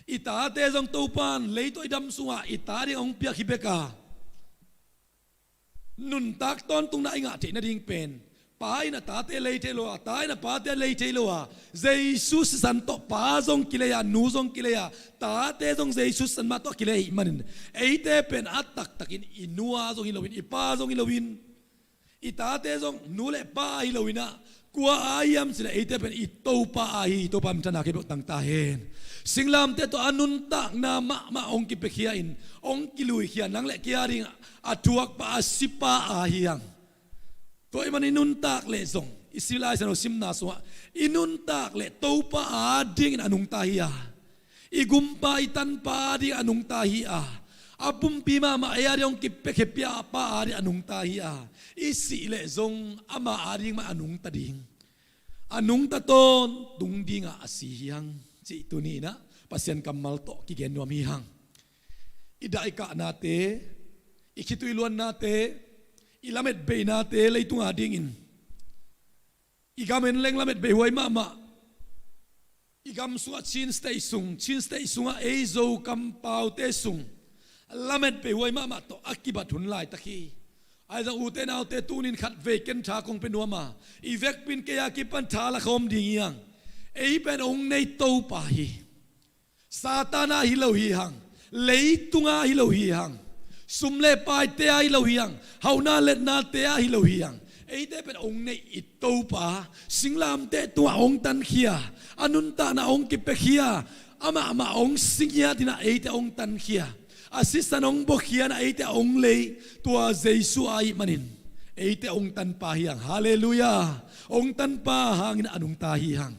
i tate zong Topa in leitungah i dam sunga i ta dinga hong piak hi bek a, nuntak tawntungna i ngah theih nading pen, pa in a tate lei thei lo a, ta in a pate lei thei lo a, Jesu sisan tawh pa zong kilei a, nu zong kilei a, tate zong Jesu sisan mah tawh kilei ahih manin, eite pen a taktakin i nu a zong hi loin, i pa zong hi loin, i tate zong nu leh pa a hi loin ah, kua a hiam cih leh eite pen i Topa a hi. Topa minthanna khempeuh tang ta hen. Singlamteh tawh a nuntakna mahmah hong kipiakhia in, hong kiluikhia, nang leh kei a ding a thuakpa, a sipa a hi hang. Tua ahih manin i nuntak leh zong, i si Lai Siangtho simna sungah, i nuntak leh Topa a dingin a nungta hi a, I gumpa, i tanpa ading a nungta hi a, a pumpi mahmah ei ading hong kipiakhia pa ading a nungta hi a, i sih leh zong ama ading mah a nungta ding, a nungta tawntung dingah a si hi hang cih tuni inah Pasian kammal tawh kigen nuam hi hang. I daikahnate, i khitui luannate, i lametbeinate leitung adingin i gam en leng lametbei huai mahmah. I gam sungah Chin State sung, Chin State sungah ei Zo kampaute sung lametbei huai mahmah tawh a kibat hun laitak hi. Ahi zong ute naute, tunin khatvei ken tha kong pia nuam a, i vekpi in kei a kipan tha la khawm ding hi hang. Ei pen hong nei Topa hi. Satan a hi lo hi hang. Leitung a hi lo hi hang. Sum le paite a hi lo hi hang. Hauhna letnate a hi lo hi hang. Eite pen hong nei i Topa, singlamteh tungah hong tankhia, a nuntakna hong kipiakhia, amah mah hong singiat inah eite hong tankhia, a sisan hong buakhia inah eite hong lei, tua Jesu ahih manin eite hong tanpa hi hang. Halleluiah. Hong tanpa hangin a nungta hi hang.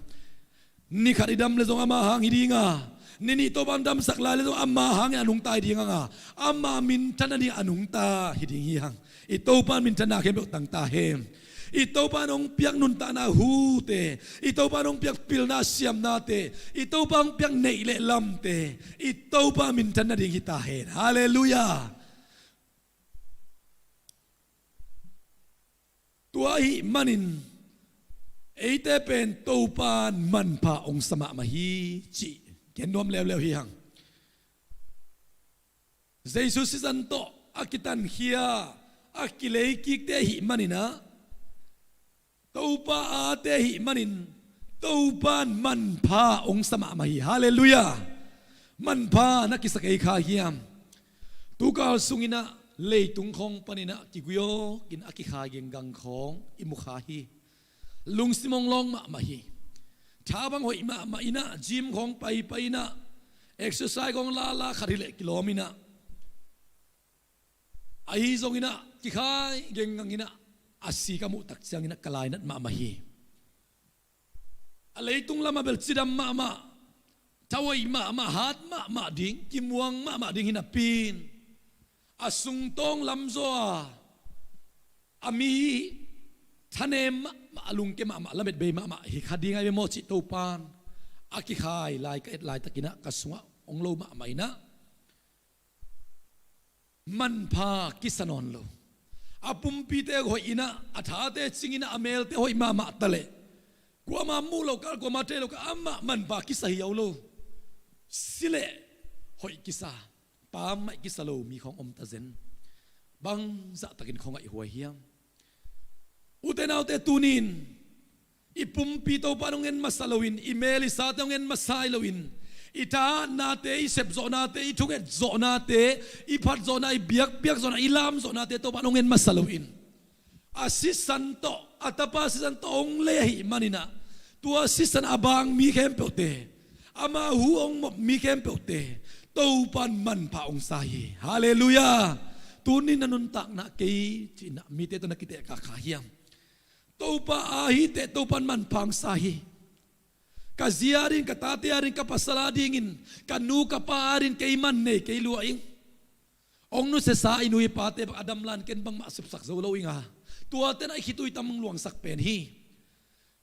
Ni khat i dam leh zong ama hang hi ding a, ni nih Topa'n damsak lai leh zong ama hangin a nungta hi ding hang a, ama minthan nading a nungta hi ding hi hang. I Topa'n minthanna khempeuh tang ta hen. I Topa'n hong piak nuntakna hute, i Topa'n hong piak pilna siamnate, i Topa'n hong piak neih le lamte, i Topa minthan nading hi ta hen. Halleluiah. Tua ahih manin eite pen Topa'n manpha hong sa mahmah hi cih gen nuam leuleu hi hang. Jesu sisan tawh a kitankhia, a kileikikte ahih manin ah, Topa ate ahih manin Topa'n manpha hong sa mahmah hi. Halleluiah. Manpha na kisa kei kha hiam? Tukal sungin ah leitung khawng panin ah kiguiawkin a kikhai genggang khawng i mu kha hi. Lungsim hong lawng mahmah hi. Tha bang hoih mahmah in ah, gym khawng paipai in ah, exercise khawng lala khat hi leh kilawm in ah, ahi zongin ah kikhai genggang in ah, a si ka muh tak ciangin ah ka lainat mahmah hi. A leitung lamah bel cidam mahmah, thahoih mahmah, hat mahmah ding, kimuang mahmah ding hi napi in, a sungtawng lamzaw a, a mi thanem mahmah, a lungke mahmah, lametbei mahmah hi kha ding ahi ve maw cih Topa'n a kikhai lai ka et laitakin ah ka sungah hong lo mahmah in ah, manpha kisa nawn lo. A pumpite hoih in ah, a thate cing in ah, a melte hoih mahmah ta leh, kuamah muh loh kal, kuamah thei loh kal, amah manpha kisa hi lo. Si leh hoih kisa, pammaih kisa lo mi khawng om ta zen. Bangzah takin khuangaih huai hiam? Ute naute, tunin i pumpi Topa'n hong en masa loin, i mel i sate hong en masa hi loin, i thahatnate, i sepzawhnate, i thunget zawhnate, i phat zawhna, i biakpiak zawhna, i lam zawhnate Topa'n hong en masa loin, a sisan tawh, a Tapa sisan tawh hong lei ahih manin ah, tua sisan a bang mi khempeuhte, ama hu hong mop mi khempeuhte Topa'n manpha hong sa hi. Halleluiah. Tunin na nuntakna kei cih in ah mite tawh na kitehkak kha hiam? Topa a hi teh Topa'n manpha hong sa hi. Ka zi ading, ka tate ading, ka pasal adingin, ka nu ka pa adingin kei man nei kei lua ing. Hong nusiasa i nu i pate bang a dam lai-in ken bangmah sepsak zo lo ing a, tuate in ah i khitui tam luangsak pen hi.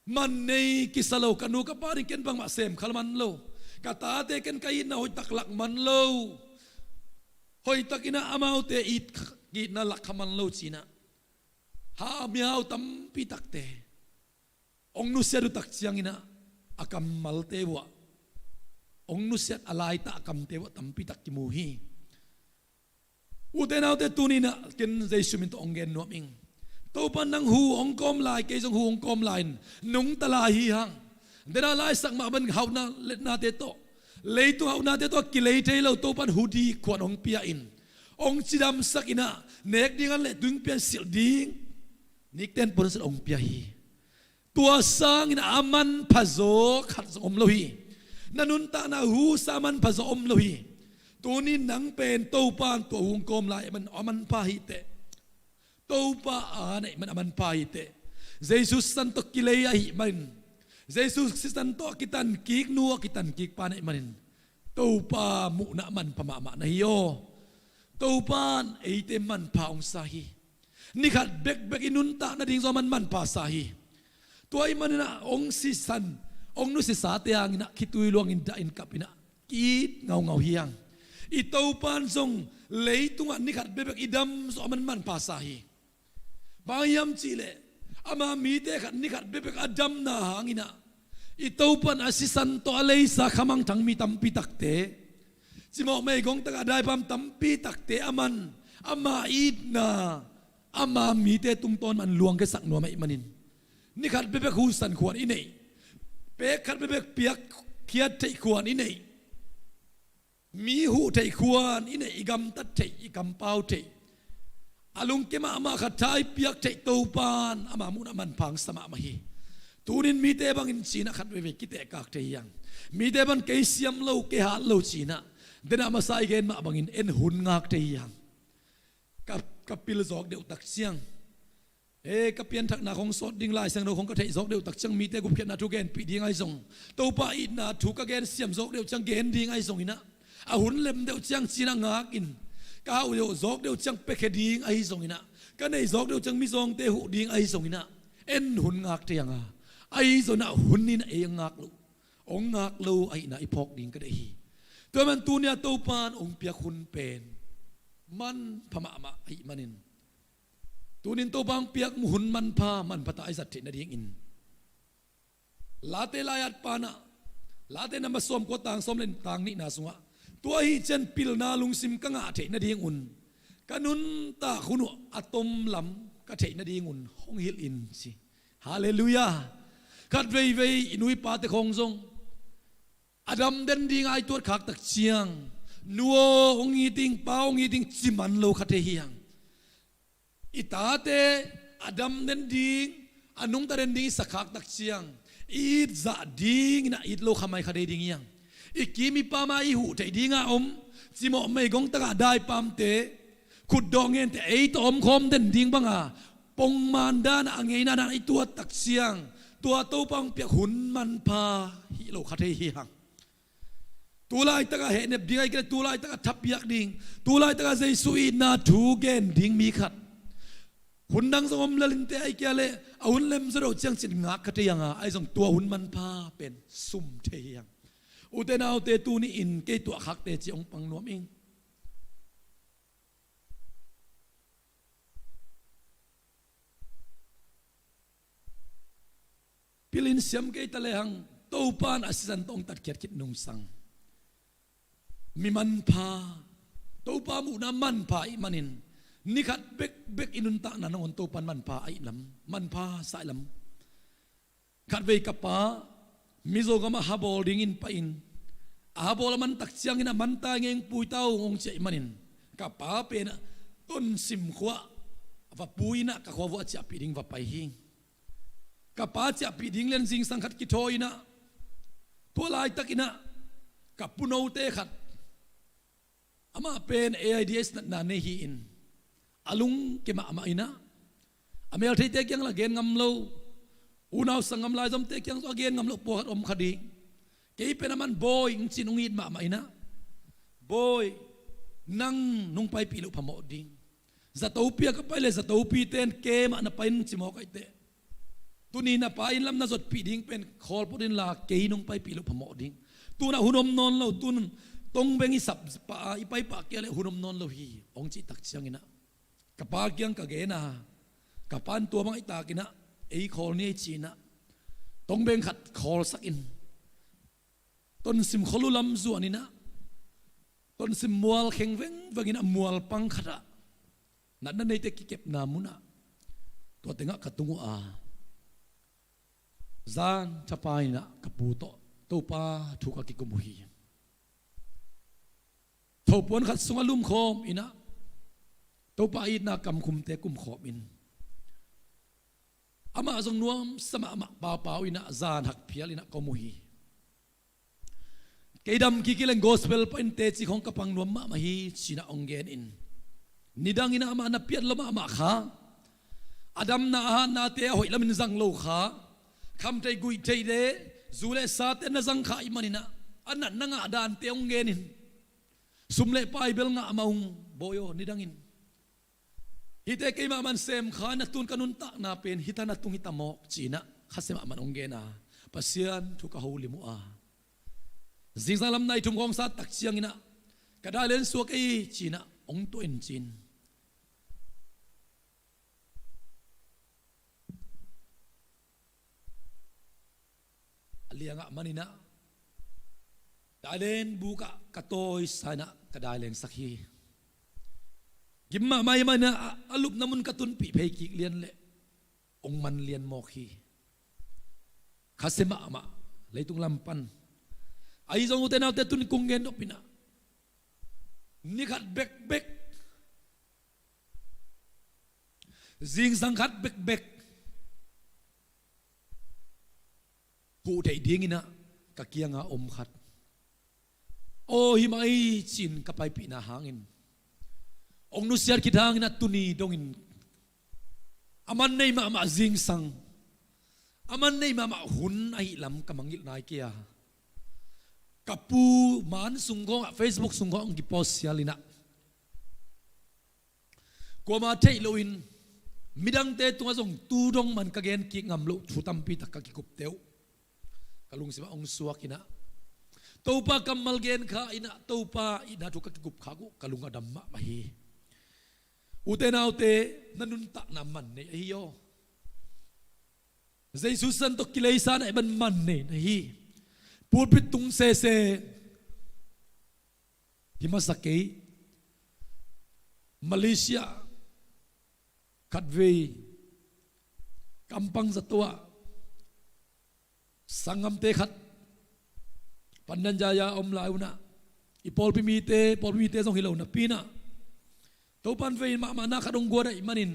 Man nei kisa lo, ka nu ka pa adingin ken bangmah semkhal man lo, ka tate ken ka itna hoihtak lak man lo, hoihtakin ah amaute it, itna lak kha man lo ci-in ah, ha, miau tampi takte hong nusiat uh tak ciangin ah, a kammalte uah, hong nusiat a laitak a kamte uah tampi tak kimu hi. Ute naute, tunin ah ken Jesu min tawh hong gen nuam ing. Topa'n nang hu hong kawm lai, kei zong hu hong kawm lai-in nungta lai hi hang. Dena laisak mah bang hauhna letnate tawh, leitung hauhnate tawh kilei thei lo, Topa'n hu ding khuan hong pia in, hong cidamsak in ah, nek ding an leh tuing pian silh ding nikten puansilh hong pia hi. Tua sangin a manphazaw khat zong om lo hi. Na nuntakna husa a manphazaw om lo hi. Tunin nang pen Topa'n tua hu hong kawm lai, a man, a manpha hi teh. Topa a na hih man a manpha hi teh. Jesu sisan tawh kilei ahih manin, Jesu sisan tawh a kitankik nu, a kitankik pa na hih manin, Topa muhna manpha mahmah na hi aw. Topa in eite manpha hong sa hi. Nikhat bekbek i nuntak nading zong aman manpha sa hi. Tua ahih manin ah hong sisan, hong nusisate hangin ah khitui luangin dahin kapin ah ki-it ngaungau hi hang. I Topa in zong leitungah nikhat bekbek i dam zong aman manpha sa hi. Bang hiam cihleh, ama mite khat nikhat bekbek a damna hangin ah i Topa in a sisan tawh a leisa khamangthang mi tampi takte, cimawh meigong takah daipam tampi takte aman ama itna ama mite tungtawn man luangkhiasak nuam ahih manin, nikhat bekbek husan khuan i neih, pek khat bekbek piakkhiat theih khuan i neih, mi huh theih khuan i neih, i gamtat theih, i kampau theih, a lungke mahmah khat tha i piak theih Topa in ama muhna manpha hong sa mahmah hi. Tunin mite bangin cinah khat veivei kitehkak thei hi hang. Mite bang kei siam lo, kei hat lo cinah, denah masa i gen mah bangin en hun ngak thei hi hang. Ka, ka pil zawk deuh tak ciang, e, ka pianthakna khong sawt ding, Lai Siangtho khong ka theih zawk deuh tak ciang mite gupkhiatna thu genpih ding ahi zong, Topa itna thu ka gen siam zawk deuh ciang gen ding ahi zongin ah, a hun lem deuh ciang cinah ngakin, ka hauh deuh zawk deuh ciang piakhia ding ahi zongin ah, ka neih zawk deuh ciang mizawngte huh ding ahi zongin ah, en hun ngak thei hang a, ahi zongin ah hun in ei a ngak lo, hong ngak lo ahihna i phawk ding ka deih hi. Tua man tuni-a Topa in hong piak hun pen manpha mahmah ahih manin, tunin Topa hong piak hun manpha, manpha ta i zat theih nadingin Late lai-at pan ah, Late namba sawmkua tang sawm le tang nihna sungah, tua ahi ciang pilna lungsim ka ngah theih nadingun, ka nuntak hun uh a tomlam ka theih nadingun hong hilh in ci. Halleluiah. Khat veivei i nu i pate khawng zong a dam den dinga i tuat khak tak ciang, nu aw hong it ing, pa aw hong it ing ci man lo kha thei hi hang. I tate a dam den ding, a nungta den ding i sa khak tak ciang, i it zah dingin a it lo kha mai kha thei ding hi hang. I kim i pam a i huh theih dinga om cimawh meigong takah daipamte, khutdawh ngente ei tawh omkhawm den ding banga pongman dan a ngeina dan i tuat tak ciang, tua Topa hong piak hun manpha hi lo kha thei hi hang. Tu laitakah hehnep ding ahi kei leh, tu laitakah thapiak ding, tu laitakah Jesu itna thu gen ding mi khat, hun dang zong om lel inteh, ahi kei leh a hun lemzaw deuh ciang cin ngak kha thei hang a, ahi zong tua hun manpha pen sum thei hi hang. Ute naute, tuni-in kei tuahkhakte ci hong pang nuam ing. Pilin siam kei ta lehang, Topa in a sisan tawh hong tatkhiat khit nungsang, mi manpha, Topa muhna manpha ahih manin, ni khat bekbek i nuntakna nangawn Topa in manpha ahih lam, manpha sa ih lam. Khatvei ka pa Mizo gamah habawl dingin pai-in, a habawl a man tak ciangin a man ta ngei, hong pui ta ung, hong ci ahih manin, ka pa pen ah Tonsim khua-ah va pui-in ah ka khua vuah ciahpih ding va pai hi. Ka pa ciahpih ding lian zingsang khat kithawi-in ah, tua laitakin ah ka punote khat, amah pen AIDS natna nei hi-in, a lungke mahmah in ah, a meltheite kiang lah gen ngam lo, unau sanggam laizomte kiang zong a gen ngam lo, pawlkhat om kha ding. Kei pen aman, "Bawi," hong ci-in hong it mahmah in ah, "Bawi, nang nong paipih loh phamawh ding. Zatopi ah ka pai leh zatopite in kem ah na pai in," hong ci mawk ahih teh, "Tuni na pa inn lam na zotpih ding pen khawl phot inla, kei nong paipih loh phamawh ding. Tun ah hun om nawn lo, tun tongbeng i sap pah a, i pai pah kei leh hun om nawn lo hi," hong cih tak ciangin ah, ka pa kiang ka gen a, ka pa in tua bang ahih takin ah ei khawl ni ei ci-in ah, tongbeng khat khawlsakin, Tonsim khualu lam zuanin ah, Tonsim mual kheng vengvengin a mual pang khatah natna neite kikepna munah, tua tengah ka tung uh a, zan thapai-in ah ka pu tawh Topa thu ka kikum uh hi. Thopuan khat sungah lumkhawm in ah, Topa itna kamkhumte kumkhawm in, amah zong nuamsa mahmah paupau in ah, zan hak phial in ah ka om uh hi. Kei dam kik hi leng gospel panin teci khawng ka pang nuam mahmah hi, ci-in ah hong gen in, nidangin ah amah na piat lua mahmah kha, a damna a hatnate a hoih lamin zang lo kha, khamtheih guihtheih le zu le sate na zang kha ahih manin ah, a nat na ngah dante hong genin, sum le pai bel ngah mah ung bawi aw, nidangin. Hihte keimah man sem kha, na tun ka nuntakna pen hita na tung hita mawk ci-in ah, khasia mahmah hong gen a, Pasian thu ka holim uh a, zingsang lam nai thum khawng sat tak ciangin ah, ka dai len suak ei ci-in ah hong tuah in ci-in. A liangah manin ah, dai len bukah ka tawisa in ah ka dai lengsak hi. Gim mahmah ahih manin ah, a lupna mun ka tunpih phei kik lian leh hong man lian mawk hi. Khasia mahmah, leitung lam pan. Ahi zong ute naute, tuni kong gen nop in ah, ni khat bekbek, zingsang khat bekbek huh theih dingin ah ka kianga om khat, aw, hi mah ei ci-in ka paipihna hangin, hong nusiat khit hangin ah tuni dongin a man nei mahmah zingsang, a man nei mahmah hun ahih lam ka mangngilh nai kei a, ka pu man sung khawngah, Facebook sung khawngah hong kipost sial in ah, kuamah theih loin, midangte tungah zong tu dong man ka gen kik ngam loh thu tampi tak ka kikupte uh ka lungsimah hong suak in ah, Topa kammal gen kha in ah, Topa itna thu ka kikup khak uh ka lung a dam mahmah hi. Ute naute, na nuntakna man nei ahi aw. Jesu sisan tawh kileisa na hih man man nei na hi. Pulpit tung sese hi masa kei. Malaysia khatvei kampang zato ah sanggamte khat pandan jaya om lai un ah, i pawlpi mite, pawlpi mite zong hi lo napi in ah, Topan vei mahmah na khat hong guan ahih manin,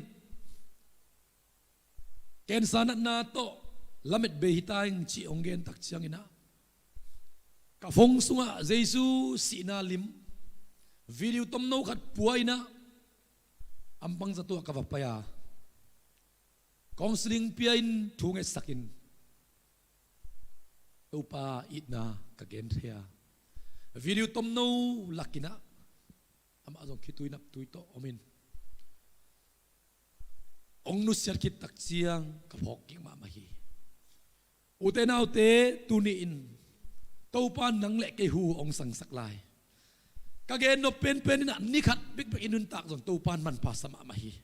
cancer natna tawh lamet bei hi ta ing ci hong gen tak ciangin ah, ka phone sungah Jesu sihna lim video tomno khat pua in ah, ampang zato ah ka va pai a, counseling pia in thu ngetsak in, Topa itna ka gen thei a, video tomno lak in ah, amah zong khitui naptui tawh om in, hong nusiat khit tak ciang ka phawk kik mahmah hi. Ute naute, tuni in Topa nang le kei hu hong sangsak lai. Ka gen nop penpen in ah, ni khat bekbek i nuntak zong Topan manpha sa mahmah hi.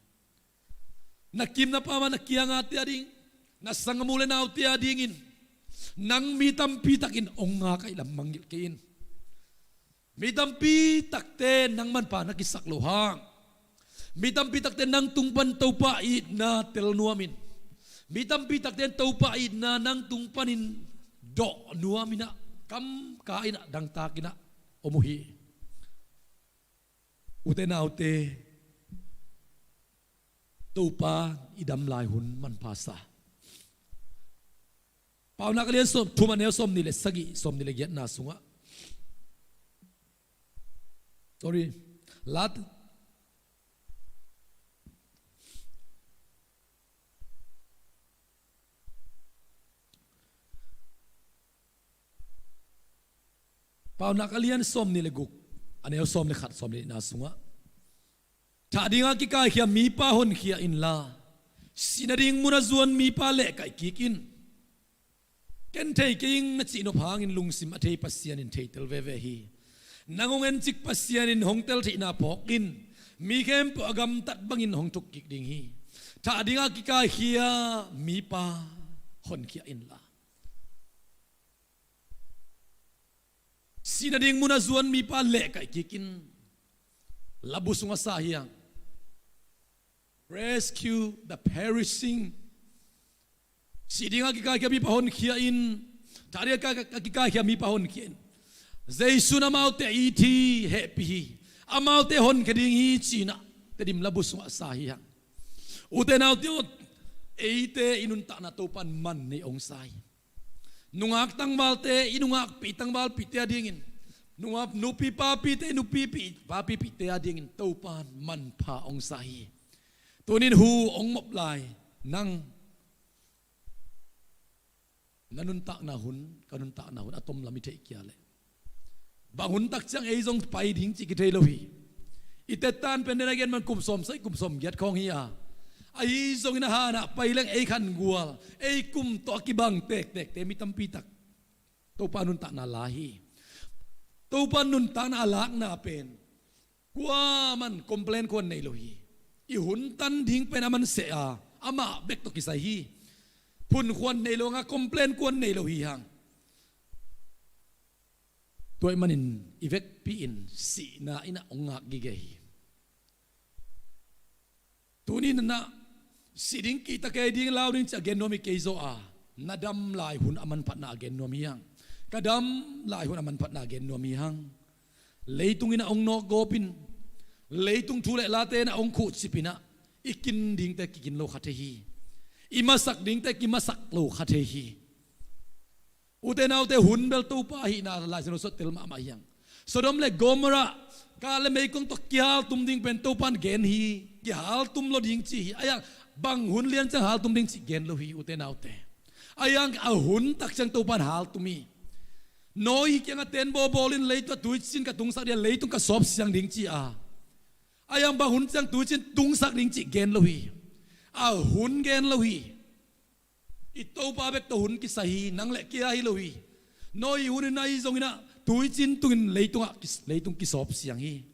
Na kim na pam a, na kiangate a ding, na sanggam u le naute a dingin nang mi tampi takin hong ngak ahih lam mangngilh kei in. Mi tampi takte nang manpha na kisak loh hang, mi tampi takte nang tung pan Topa itna tel nuamin, mi tampi takte Topa itna nang tung panin dawh nuamin ah, kam ka in ah, dangtak in ah om uh hi. Ute naute, Topa i dam lai hun manpha sa. Paunak a lian sawm, thum a neu sawmnih le sagih, sawmnih le giatna sungah. Sorry. Lat. Paunak a lian sawmnih le guk, a neu sawm le khat, sawmnih le nihna sungah, thah dinga kikaikhia mipa honkhia inla, sihna ding muna zuan mipa lehkaih kik in. Ken thei kei ing na cih nop hangin lungsim a thei Pasian in theitel veve hi. Nang hong encik Pasian in hong tel theihna phawk in, mi khempeuh a gamtat bangin hong thuk kik ding hi. Thah dinga kikaikhia mipa honkhia inla, sihna ding muna zuan mipa lehkaih kik in. Labu sungah sa hi hang. Rescue the perishing. Sih dinga kikaikhia mipa honkhia in. Thah dinga kikaikhia mipa honkhia in. Jesu in amaute it hi, hehpih hi. Amaute honkhia ding hi ci-in ah Tedim labu sungah sa hi hang. Ute naute aw, eite i nuntakna Topan man nei hong sa hi. Nungak tangvalte, i nungakpih tangvalpihte a dingin, nungak nupi papite, nupi pi-, papipihte a dingin Topan manpha hong sa hi. Tunin hu hong mop lai, nang na nuntakna hun, ka nuntakna hun a tom lam i theih kia leh, Bang hun tak ciang ei zong pai ding cih kithei lo hi. I tetan pen den a gen man kum sawm sagih kum sawm giat khawng hi a, ahi zongin a hanah pai leng ei khangual, ei kum tawh a kibang tektekte mi tampi tak Topa nuntakna la hi. Topa nuntakna a lakna pen kuaman complain khuan nei lo hi. I hun tan ding pen a man seh a, amah bek tawh kisai hi. Phun khuan nei lo hang a, complain khuan nei lo hi hang. Tua ahih manin i vekpi in sihna in a hong ngak gige hi. Tuni in a, si ding, kihta kei ding, lau ding ci a gen nuam hi kei zaw a, na dam lai hun a manphatna a gen nuam hi hang. Ka dam lai hun a manphatna a gen nuam hi hang. Leitung in a hong nawkgawp in, leitung thu le late in a hong khuhcip in a, i kin dingte kikin lo kha thei hi. I masak dingte kimasak lo kha thei hi. Ute naute, hun bel Topa ahihna Lai Siangtho sungah tel mahmah hi hang. Sodom le Gomorrah, kah le meikuang tawh kihaltum ding pen Topa in gen hi. Kihaltum lo ding ci hi. Ahi hang bang hun lian ciang haltum ding cih gen lo hi, ute naute. Ahi hang a hun tak ciang Topa in haltum hi. Noah kiangah tent bawlbawl in, leitung ah tuiciin ka tungsak ding a, leitung ka sawp siang ding ci a, ahi hang bang hun ciang tuiciin tungsak ding cih gen lo hi. A hun gen lo hi. I Topa bek tawh hun kisai hi, nang le kei a hi lo hi. Noah hun in ahi zongin a, tuiciin tungin leitungah kis-, leitung kisawp siang hi.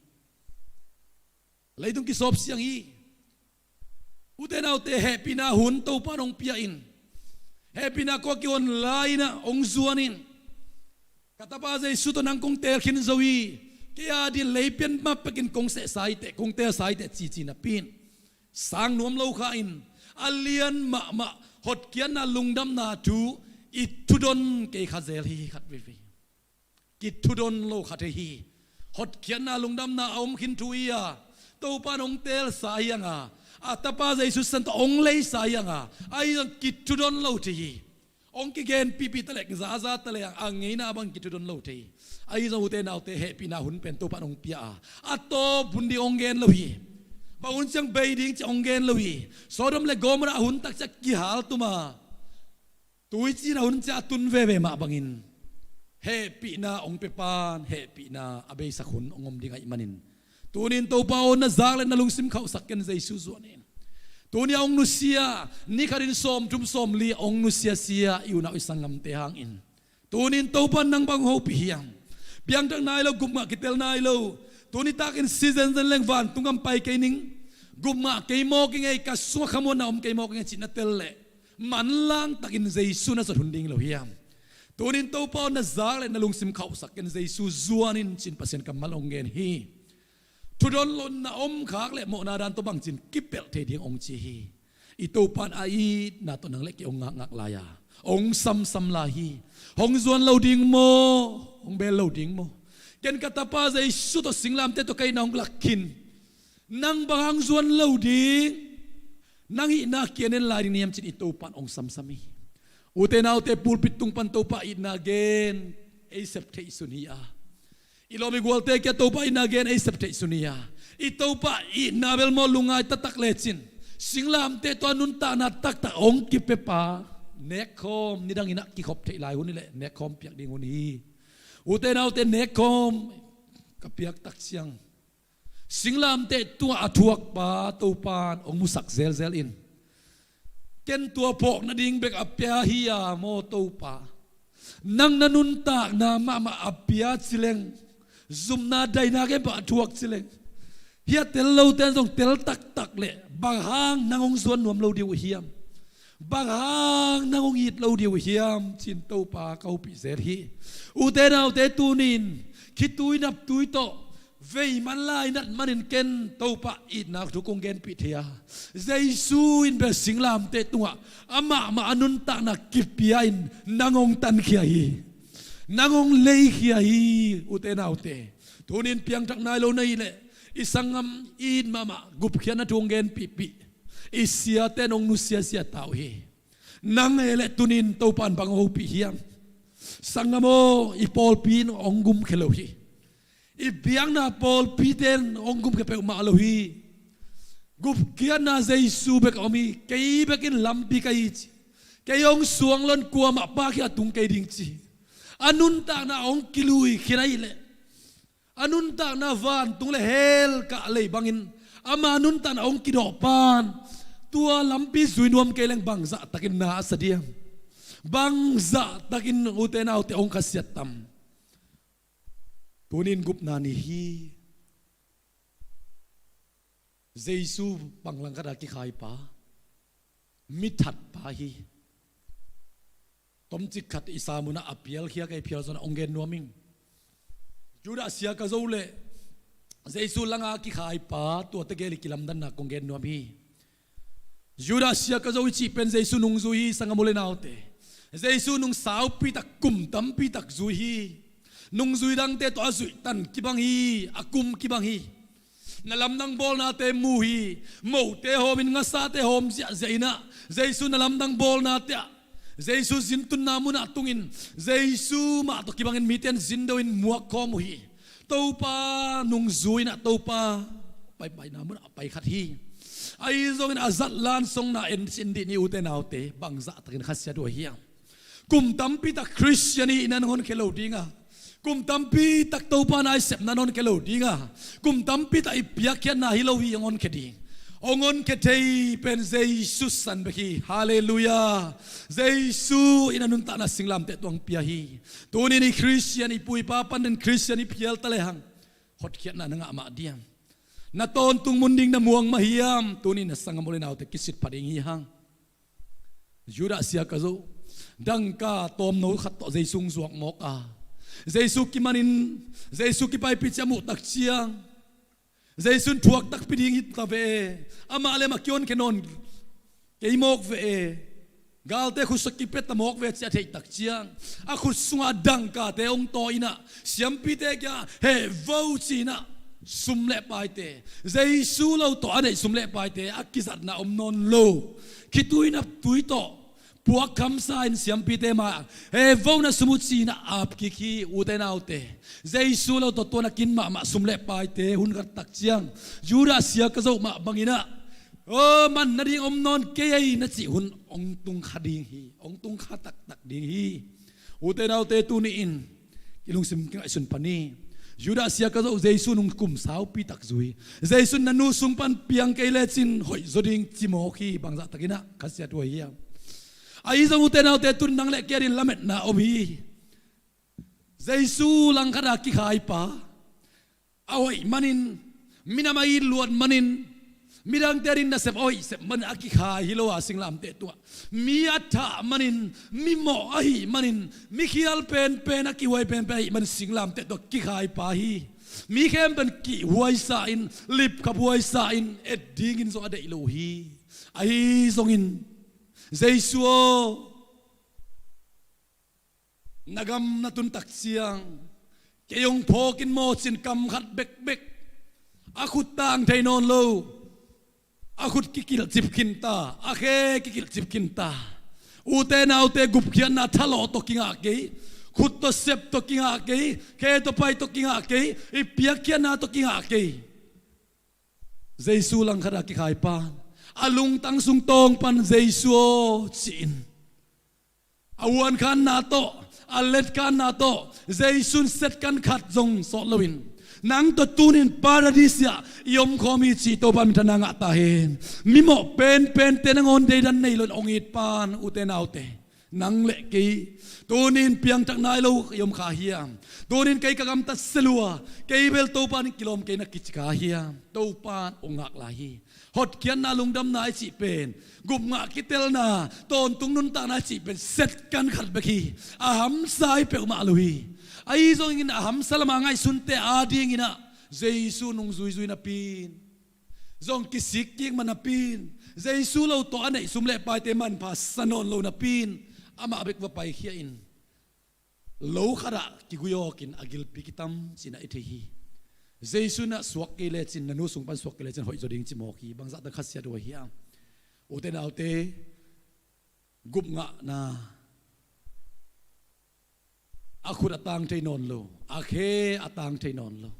Leitung kisawp siang hi. Ute naute, hehpihna hun Topa in hong pia in, hehpihna kua kihon lai in a hong zuan in, ka Tapa Jesu tawh nang kong teel khin zo hi. Kei a ding lei pian mah pekin kong sehsa hi teh, kong teelsa hi teh, cici napi in sang nuam lo kha in, a lian mahmah hotkhiatna lungdamna thu i thudon kei kha zel hi khat veivei. Kithudon lo kha thei hi. Hotkhiatna lungdamna a om khin thu hi a, Topa in hong teelsa hi hang a, a Tapa Jesu Khrist tawh hong leisa hi hang a, ahi zong kithudon lo thei hi. Hong kigenpihpih ta leh, zaza ta leh, a ngeina bang kithudon lo thei hi. Ahi zong ute naute, hehpihna hun pen Topa in hong pia a, a tawp hun ding hong gen lo hi. Bang hun ciang bei ding cih hong gen lo hi. Sodom le Gomorrah a hun tak ciang kihaltum a, tuiciin a hun ciang a tun veve mah bangin, hehpihna hong pia pan hehpihna a beisak hun hong om ding ahih manin, tuni in Topa aw, na zak le na lungsim khauhsak ken, Jesu zuan in. Tuni a hong nusia, ni khatin sawmthum sawmli a hong nusia sia i unau i sanggamte hangin, tuni in Topa in nang bang hong hopih hiam? Piangthak nai lo, gupngah kitel nai lo. Tuni takin si zenzen leng vantung gam pai kei ning. Gupngah kei mawk ing ei, ka sungah khamuanna om kei mawk ing ei cih na tel leh, manlang takin Jesu na zat hun ding hi lo hiam? Tuni in Topa aw, na zak le na lungsim khauhsak ken, Jesu zuan in, ci-in Pasian kammal hong gen hi. Thudon lo na om khak leh mawhna dan tawh bangci-in kipelh thei ding hong ci hi. I Topa in a itna tawh nang le kei hong ngakngak lai a, hong samsam lai hi. Hong zuan lo ding maw, hong bel lo ding maw? Ken ka Tapa Jesu tawh singlamteh tawh ka itna hong lak khin, nang bang hang zuan lo ding, nang itna kia-in en lai ding na hiam, ci-in i Topa in hong samsam hi. Ute naute, pulpit tung pan Topa itna gen ei sep theih sun hi a, i lawm i gualte kiang Topa itna gen ei sep theih sun hi a, i Topa itna bel maw, lungngai taktak lecin, singlamteh tawh a nuntakna taktak hong kipia pa, nekkhawm, nidangin a kikhop theih lai hun hi leh nekkhawm piak ding hun hi. Ute naute, nekkhawm ka piak tak ciang, singlamteh tungah a thuak pa Topa in hong musak zelzel in, ken tua phawk nading bek a pia hi a maw Topa, nang na nuntakna mahmah a pia ci leng, zumna daina gen pah a thuak ci leng, hih a tel lote in zong tel taktak leh, bang hang nang hong zuan nuam lo ding uh hiam? Bang hang nang hong it lo ding uh hiam, ci-in Topa ka hopih zel hi. Ute naute, tuni in khitui naptui tawh vei man lai nat manin ken Topa itna thu kong genpih thei a, Jesu in bel singlamteh tungah amah mah a nuntakna kipia in nang hong tankhia hi. Nang hong leikhia hi, ute naute. Tuni in piangthak nai lo na hih leh, i sanggam it mahmah gupkhiatna thu hong genpihpih, i siate in hong nusiasia ta uh hi. Nang e leh tuni in Topa in bang hong hopih hiam? Sanggam aw, i pawlpi in hong gumkhia lo hi. I biakna pawlpite in hong gumkhia peuhmah lo hi. Gupkhiatna Jesu bek a om hi. Kei bek in lampi ka hi ci. Kei hong suang lo-in kuamah pakhia tung kei ding ci. A nuntakna hong kiluikhia na hih leh, A nuntakna vantung le hell kah lei bangin ama nuntakna hong kidawh pan tua lampi zui nuam kei leng bangzah takin na a sa diam? Bangzah takin ute naute hong khasiat tam? Tunin gupna ni hi. Jesu bang langkhat a kikhaipa, mithatpa hi. Tomcik khat i sam un ah a pialkhia kei phial zong ah hong gen nuam ing. Judas Iskariot le Jesu langa kikhaipa tuate gel i kilamdanna kong gen nuam hi. Judas Iskariot i cih pen Jesu nungzui hi, sanggam u le naute. Jesu nung saupi tak, kum tampi tak zui hi. Nungzui dangte tawh a zuih tan kibang hi, a kum kibang hi. Na lamdang bawlnate mu hi. Mote hawmin, ngasate hawm ziahziah in ah Jesu na lamdang bawlnate ah, Jesu zintunna munah tungin Jesu mah tawh kibangin mite in zin deuhin muak khawm uh hi. Topa nungzui in ah Topa paipaina munah a pai khat hi. Ahi zongin a zat lansongna en sin dih ni ute naute, bangzah takin khasiat uh a hiam? Kum tampi tak Khristian hi in ah na honkhia lo ding a, kum tampi tak Topa na i sepna na honkhia lo ding a, kum tampi tak i piakkhiatna hi lo hi hong honkhia ding. Hong honkhia thei pen Jesu san bek hi. Halleluiah. Jesu in a nuntakna singlamteh tuang pia hi. Tunin i Khristian, i pu i pa panin Khristian i phial ta lehang, hotkhiatna na ngah mah diam? Na tawntung mun ding na muang mah hiam? Tunin a sanggam u le naute kisit pha ding hi hang. Judas Iskariot dangka tawmno khat tawh Jesu hong zuak mawk a, Jesu kimanin, Jesu kipaipih ciang a muh tak ciang, Jesu in thuak takpi ding hi ta ve e, amah le amah kihonkhia nawn kei mawk ve e, galte khut sungah kipia ta mawk ve ci a theih tak ciang, a khut sungah dangkate hong tawi in ah siampite kiangah, "Heh vo," ci in ah sum le paite, Jesu lo tawh a neih sum le paite a kizatna om nawn lo, khitui naptui tawh puak khamsa in siampite mai-ah, "Heh vo, na sum uh," ci in ah ap kik hi. Ute naute, Jesu lo tawh tua na kin mahmah sum le paite hun khat tak ciang Judas Iskariot mah bangin ah, "Aw, man nading om nawn kei ei," na cih hun hong tung kha ding hi. Hong tung kha taktak ding hi. Ute naute, tuni-in i lungsim kingaihsun pah ni. Judas Iskariot Jesu nung kum saupi tak zui, Jesu in, "Na nu sung pan piang kei lecin hoih zaw ding," ci mawk hi. Bangzah takin ah khasiat uh a hiam? Ahi zong ute naute, tun nang le kei adingin lametna om hi. Jesu langkhat a kikhaipa, a hoih manin, minam a it luat manin, midangte adingin nasep a hoih sep manin a kikhai hi lo a, singlamteh tungah mi a thah manin, mi mawh ahih manin, mi khial penpen, a kihuai penpen ahih manin singlamteh tungah kikhaipa hi. Mi khempeuh in kihhuaisa in, lipkhaphuaisa in et dingin zong a deih lo hi. Ahi zongin, "Jesu aw, na gam na tun tak ciang kei hong phawk in maw," ci-in kam khat bekbek, a khut tang thei nawn lo, a khut kikilhcip khin ta, a khe kikilhcip khin ta. Ute naute, gupkhiatna thalawh tawh kingah kei, khut tawh sep tawh kingah kei, khe tawh pai tawh kingah kei, i piakkhiatna tawh kingah kei. Jesu langkhat a kikhaipa, a lungtang sung tawng pan, "Jesu aw," ci-in, a huankhanna tawh, a letkhanna tawh, Jesu in second khat zong sawt loin, "Nang tawh tunin Paradis ah i omkhawm hi," ci Topa minthanna ngah ta hen. Mimawh penpente nangawn deidan nei loin hong it pan, ute naute, nang le kei, tunin piangthak nai lo i om kha hiam? Tunin kei ka gamtat se lua, kei bel Topa in kilawm kei na kici kha hiam? Topa in hong ngak lai hi. Hotkhiatna, lungdamna i cih pen, gupngah kitelna, tawntung nuntakna i cih pen second khat bek hi. A hamsa hi peuhmah lo hi. Ahi zongin a hamsa lama ngaihsunte adingin ah Jesu nung zuizui napi-in, zong kisik kik mah napi-in, Jesu lo tawh a neih sum le paite manpha sa nawn lo napi-in, amah bek va paikhia in, lo khat ah kiguiawk in a gilpi kitam cihna i thei hi. Jesu in ah, "Suak kei lecin, na nu sung pan suak kei lecin hoih zaw ding," ci mawk hi. Bangzah tak khasiat uh a hiam? Ute naute, gupngahna, a khut a tang thei nawn lo, a khe a tang thei nawn lo,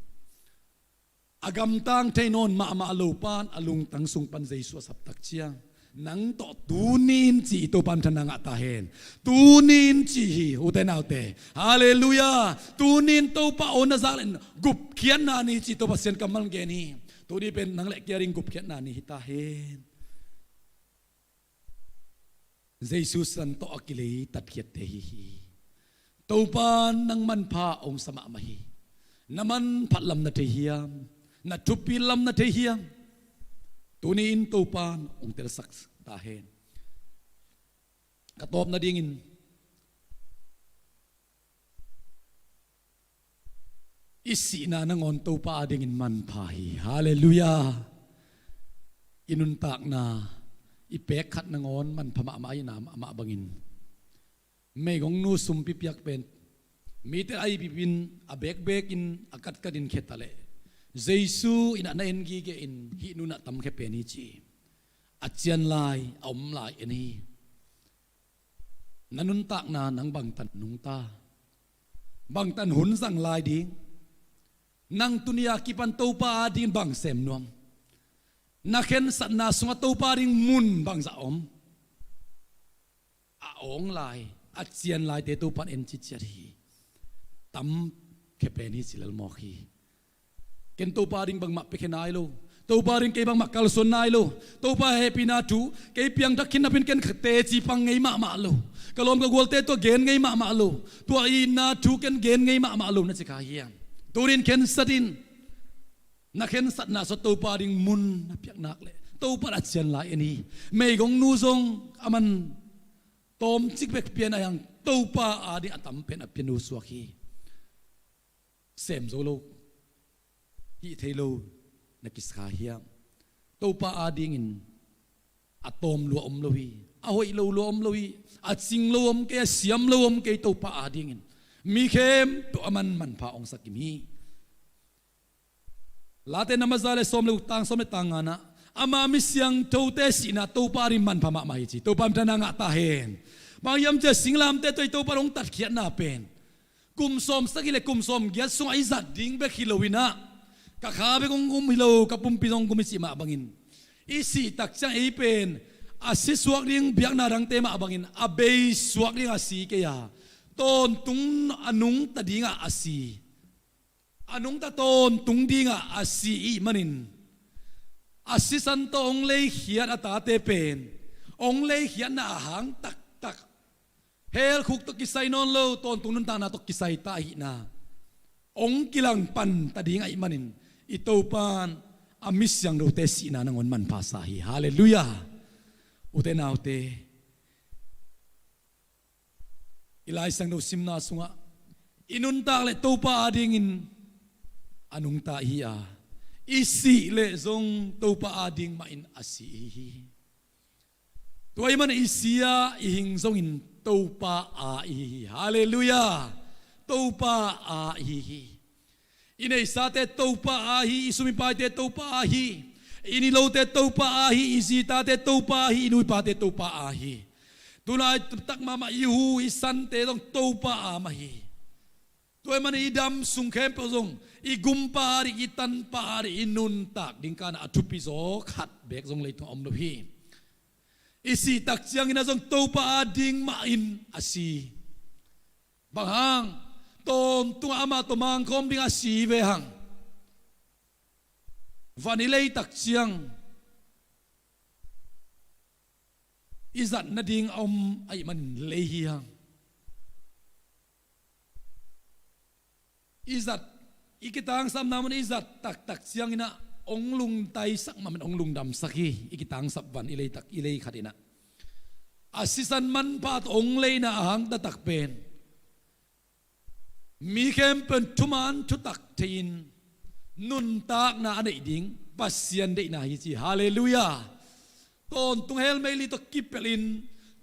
a gam tang thei nawn mahmah lo pan a lungtang sung pan Jesu a sap tak ciang, Nang tawh tuni in ci i Topa minthanna ngah ta hen. Tuni in ci hi, ute naute. Halleluiah. Tuni in Topa aw na zak le gupkhiatna ni ci Topa Pasian kammal gen hi. Tuni pen nang le kei a ding gupkhiatna ni hi ta hen. Jesu sisan tawh a kilei tatkhiatte hi hi. Topa nang manpha hong sa mahmah hi. Na manphat lam na thei hiam? Na thupi lam na thei hiam? Tuni in Topa hong telsak ta hen. Ka tawp nadingin, i sihna nangawn Topa adingin manpha hi. Halleluiah. I nuntakna i pek khat nangawn manpha mahmah ahihna mah bangin, meigongnu sumpi piak pen mite a ipipin, a bekbekin, a katkatin khia ta leh, Jesu in ah na en gige in hih nu in ah tamkhia pen hi ci. A cian lai, a om lai en hi. Na nuntakna nang bangtan nungta, bangtan hun zang lai ding? Nang tuni a kipan Topa adingin bang sem nuam? Na khensatna sungah Topa ading mun bangzah om? A awng lai, a cian laite Topa in en ciciat hi. Tamkhia pen hi ci lel mawk hi. Ken Topa ading bangmah piakhia nai lo. Topa ading kei bangmah kalsuan nai lo. Topa hehpihna thu kei piangthak khin napi-in ken teci pang ngei mahmah lo. Ka lawm ka gualte tawh gen ngei mahmah lo. Tua itna thu ken gen ngei mahmah lo na ci kha hiam? Tuni in khensat in. Na khensatna sungah Topa ading mun na piak nak leh, Topa in a cian lai en hi. Meigongnu zong a man tawmcik bek pia in a hiang, Topa ading a tam pen a pia nu suak hi. Sem zo lo, hih thei lo na kisa kha hiam? Topa adingin a tawm lua om lo hi. A hoih lo lua om lo hi. A cing lo om kei, a siam lo om kei, Topa adingin. Mi khempeuh a man manpha hong sa kim hi. Late na maza le sawm le guk, tang sawm le tang nga-ah, ama mi siangthote sihna Topa ading manpha mahmah hi ci. Topa minthanna ngah ta hen. Bang hiam cih leh singlamteh tawh i Topa hong tatkhiatna pen kum sawmsagih le kum sawmgiat sungah i zat ding bek hi lo in ah, ka kha bek hong gum hi lo, ka pumpi zong hong gum hi cih mah bangin, i sih tak ciang ei pen a si suak ding biakna dangte mah bangin a bei suak dingah a si kei a, tawntung a nungta dingah a si. A nungta tawntung dingah a si ahih manin, a sisan tawh hong leikhiat a tate pen hong leikhiatna a hang taktak, hell khuk tawh kisai nawn lo, tawntung nuntakna tawh kisai ta ahihna hong kilang panta ding ahih manin, i Topa in a mi siangthote sihna nangawn manpha sa hi. Halleluiah. Ute naute, i Lai Siangtho simna sungah i nuntak le Topa adingin a nungta ihi a, i sih le zong Topa ading mahin a si ihi hi. Tua ahih manin i si a, i hing zongin Topa a ihi hi. Halleluiah. Topa a ihi hi. I neihsate Topa a hi, i sum i paite Topa a hi, i nilote Topa a hi, i zitate Topa a hi, i nu i pate Topa a hi. Tulaitak mahmah i hu i sante zong Topa a mah hi. Tua ahih manin i dam sung khempeuh zong i gumpa a ding, i tanpa a ding, i nuntak ding kanah a thupi zaw khat beek zong leitungah om lo hi. I sih tak ciangin ah zong Topa ading mahin a si. Bang hang? Tawntungah amah tawh mangkhawm dingah a si ve hang. Van i lei tak ciang i zat nading a om ahih manin lei hi hang. I zat, i kitangsapna mun i zat taktak ciangin ah hong lungtaisak mahmah in hong lungdamsak hi. I kitangsap van i lei tak, i lei khat in ah a sisan manpha tawh hong leina a hang taktak pen mi khempeuh in thuman thutak thei-in nuntakna a neih ding Pasian deihna hi ci. Halleluiah. Tawntung hell meili tawh kipelhin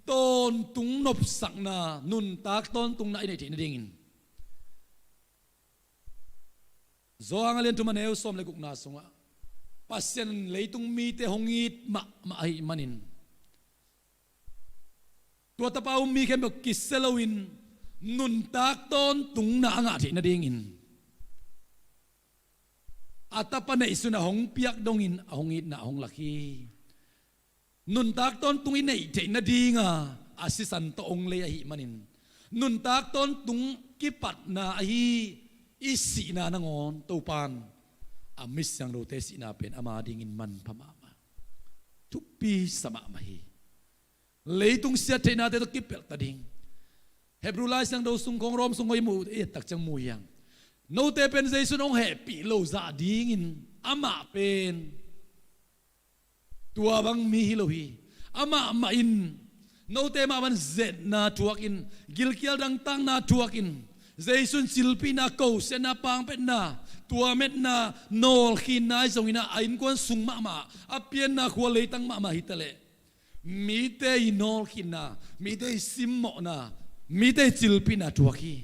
tawntung nopsakna, nuntak tawntungna i neih theih nadingin Johan a lian thum a neu sawm le gukna sungah Pasian in leitung mite hong it mahmah ahih manin, tua tapa um mi khempeuh kisia loin nuntak tawntungna a ngah theih nadingin a tapa neihsun a hong piak dongin a hong itna a hong lak hi. Nuntak tawntung i neih theih nadinga a sisan tawh hong lei ahih manin, nuntak tawntung kipatna ahi i sihna nangawn Topan a misiangthote sihna pen ama dingin manpha mahmah, thupi sa mahmah hi. Leitung siattheihnate tawh kipelh ta ding. Hebrew Lai Siangtho sung khawng, Rom sung khawng i mu, i et tak ciang mu hiang. Note pen Jesu in hong hehpih lo zah dingin amah pen tua bang mi hi lo hi. Amah mah in note mah bang zetna thuakin, gilkial dangtakna thuakin, Jesu in cilpihna, kosiatna, pangpetna, tuametna, nawlkhinna ahi zongin ah, a innkuan sung mahmah, a pianna khua leitang mahmah hi taleh, mite i nawlkhinna, mite i simmawhna, mite i cilpihna thuak hi.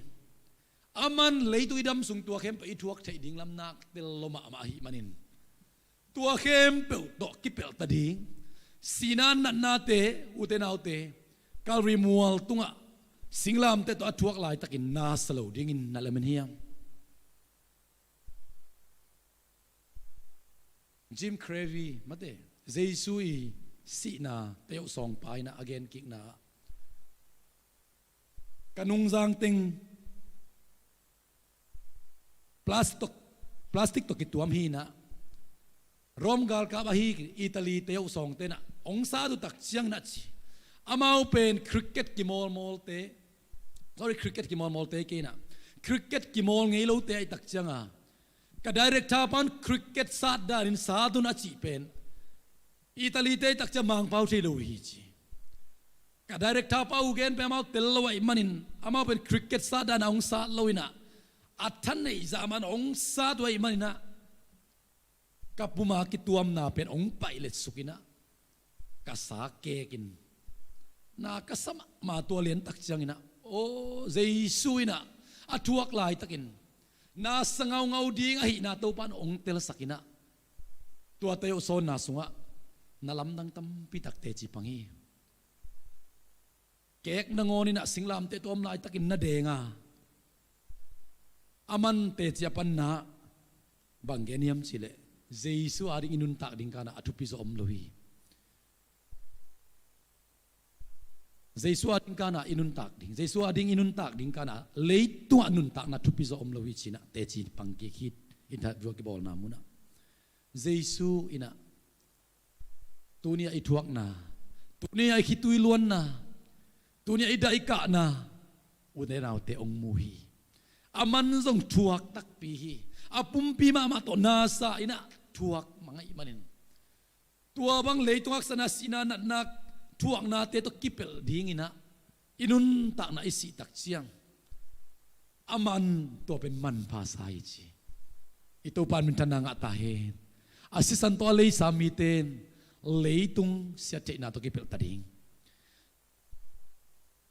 Aman leitung i dam sung tua khempeuh i thuak theih ding lam nak tel lo mahmah ahih manin, tua khempeuh tawh kipelh ta ding. Sihna natnate, ute naute, Calvary mual tungah singlamteh tawh a thuak laitakin na sa lo dingin na lamen hiam? Jim Carrey, mate, Jesu i sihna tayawh sawngpa in ah a genkikna ah, ka nungzang teng plastic, plastic tawh kituam hi in ah, Rom galkap ahi Italy tayawh sawngte in ah hong sat uh tak ciangin ah ci. Amau pen cricket kimawlmawlte, sorry, cricket kimawlmawlte kei in ah, cricket kimawl ngei lote ahih tak cianga, ka director pan cricket sat danin sat un a cih pen, Italy-te ahih tak ciang mangpau thei lo hi ci. Ka director pa uh gen pen amau tel lo ahih manin, amau pen cricket sat dan a hong sat lo in ah, a thaneih zah man hong sat uh ahih manin ah, ka puma kituamna pen hong paih letsuk in ah, ka sa kekin, na ka sa mahmah. Tua lian tak ciangin ah, aw, Jesu in ah a thuak laitakin na sa ngaungau ding ahihna Topa in hong telsak in ah, tua tayawh sawnna sungah na lamdang tampi tak teci pang hi. Kek nangawn in ah singlamteh tawh om laitakin na deng a, aman teci a panna bang gen hiam cih leh, Jesu ading i nuntak ding kanah a thupi zaw om lo hi. Jesu ading kanah i nuntak ding, Jesu ading i nuntak ding kanah leitungah nuntakna thupi zaw om lo hi ci-in ah teci pang kik hi. Interview a kibawlna munah Jesu in ah tuni a i thuakna, tuni a i khitui luanna, tuni a i daihkahna, ute naute hong mu hi. Aman zong thuak takpi hi. A pumpi mahmah tawh na sa in ah thuak mang ahih manin, tua bang leitung haksatna, sihna, natna, thuaknate tawh kipelh dingin ah i nuntakna i sih tak ciang, aman tua pen manpha sa hi ci. I Topa in minthanna ngah ta hen. A sisan tawh a leisa mite in leitung siattheihna tawh kipelh ta ding.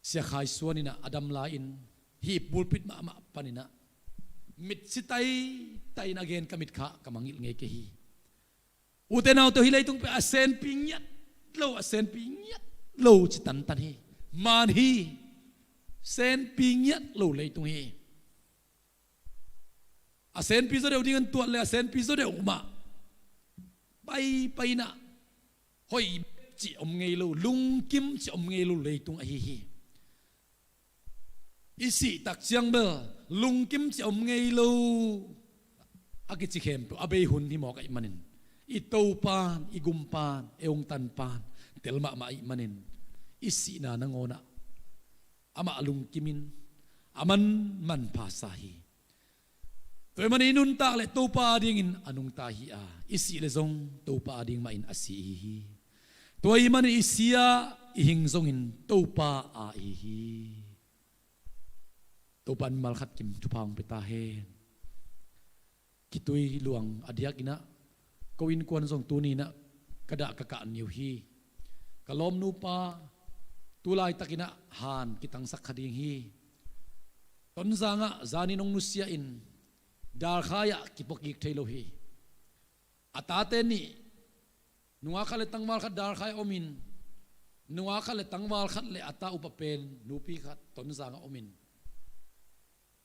Sia Khai Suan in ah a dam lai-in, hih pulpit mahmah panin ah mitsi taitai in a gen ka mitkha ka mangngilh ngei kei hi. Ute naute, hih leitung pen a senpi ngiat lo, a senpi ngiat lo ci tantan hi. Man hi, senpi ngiat lo leitung hi. A senpi zaw deuh dingin tuat leh a senpi zaw deuh mah paipai in ah, hoih cih om ngei lo, lungkim cih om ngei lo leitung ahi hi. I sih tak ciang bel lungkim cih om ngei lo a kici khempeuh a bei hun hi mawk ahih manin, i Topan, i Gumpan, ei hong tanpan tel mahmah ahih manin, i sihna nangawn ah amah lungkimin, aman manpha sa hi. Tua ahih manin i nuntak leh Topa adingin a nungta hi a, i sih leh zong Topa ading mahin a si ihi hi. Tua ahih manin i si a, i hing zongin Topa a ihi hi. Topa in mimal khat kim thupha hong pia ta hen. Khitui luang a diakin ah, ko innkuan zong tuni in ah ka dah ka kah ni uh hi. Ka lawmnupa tu laitakin ah han kitangsak kha ding hi. Tonzang ah zanin hong nusia in, Dalkhai ah kipua kik thei lo hi. A tate nih, nungak khat leh tangval khat Dalkhai ah omin, nungak khat leh tangval khat leh a ta upa pen nupi khat Tonzang ah omin,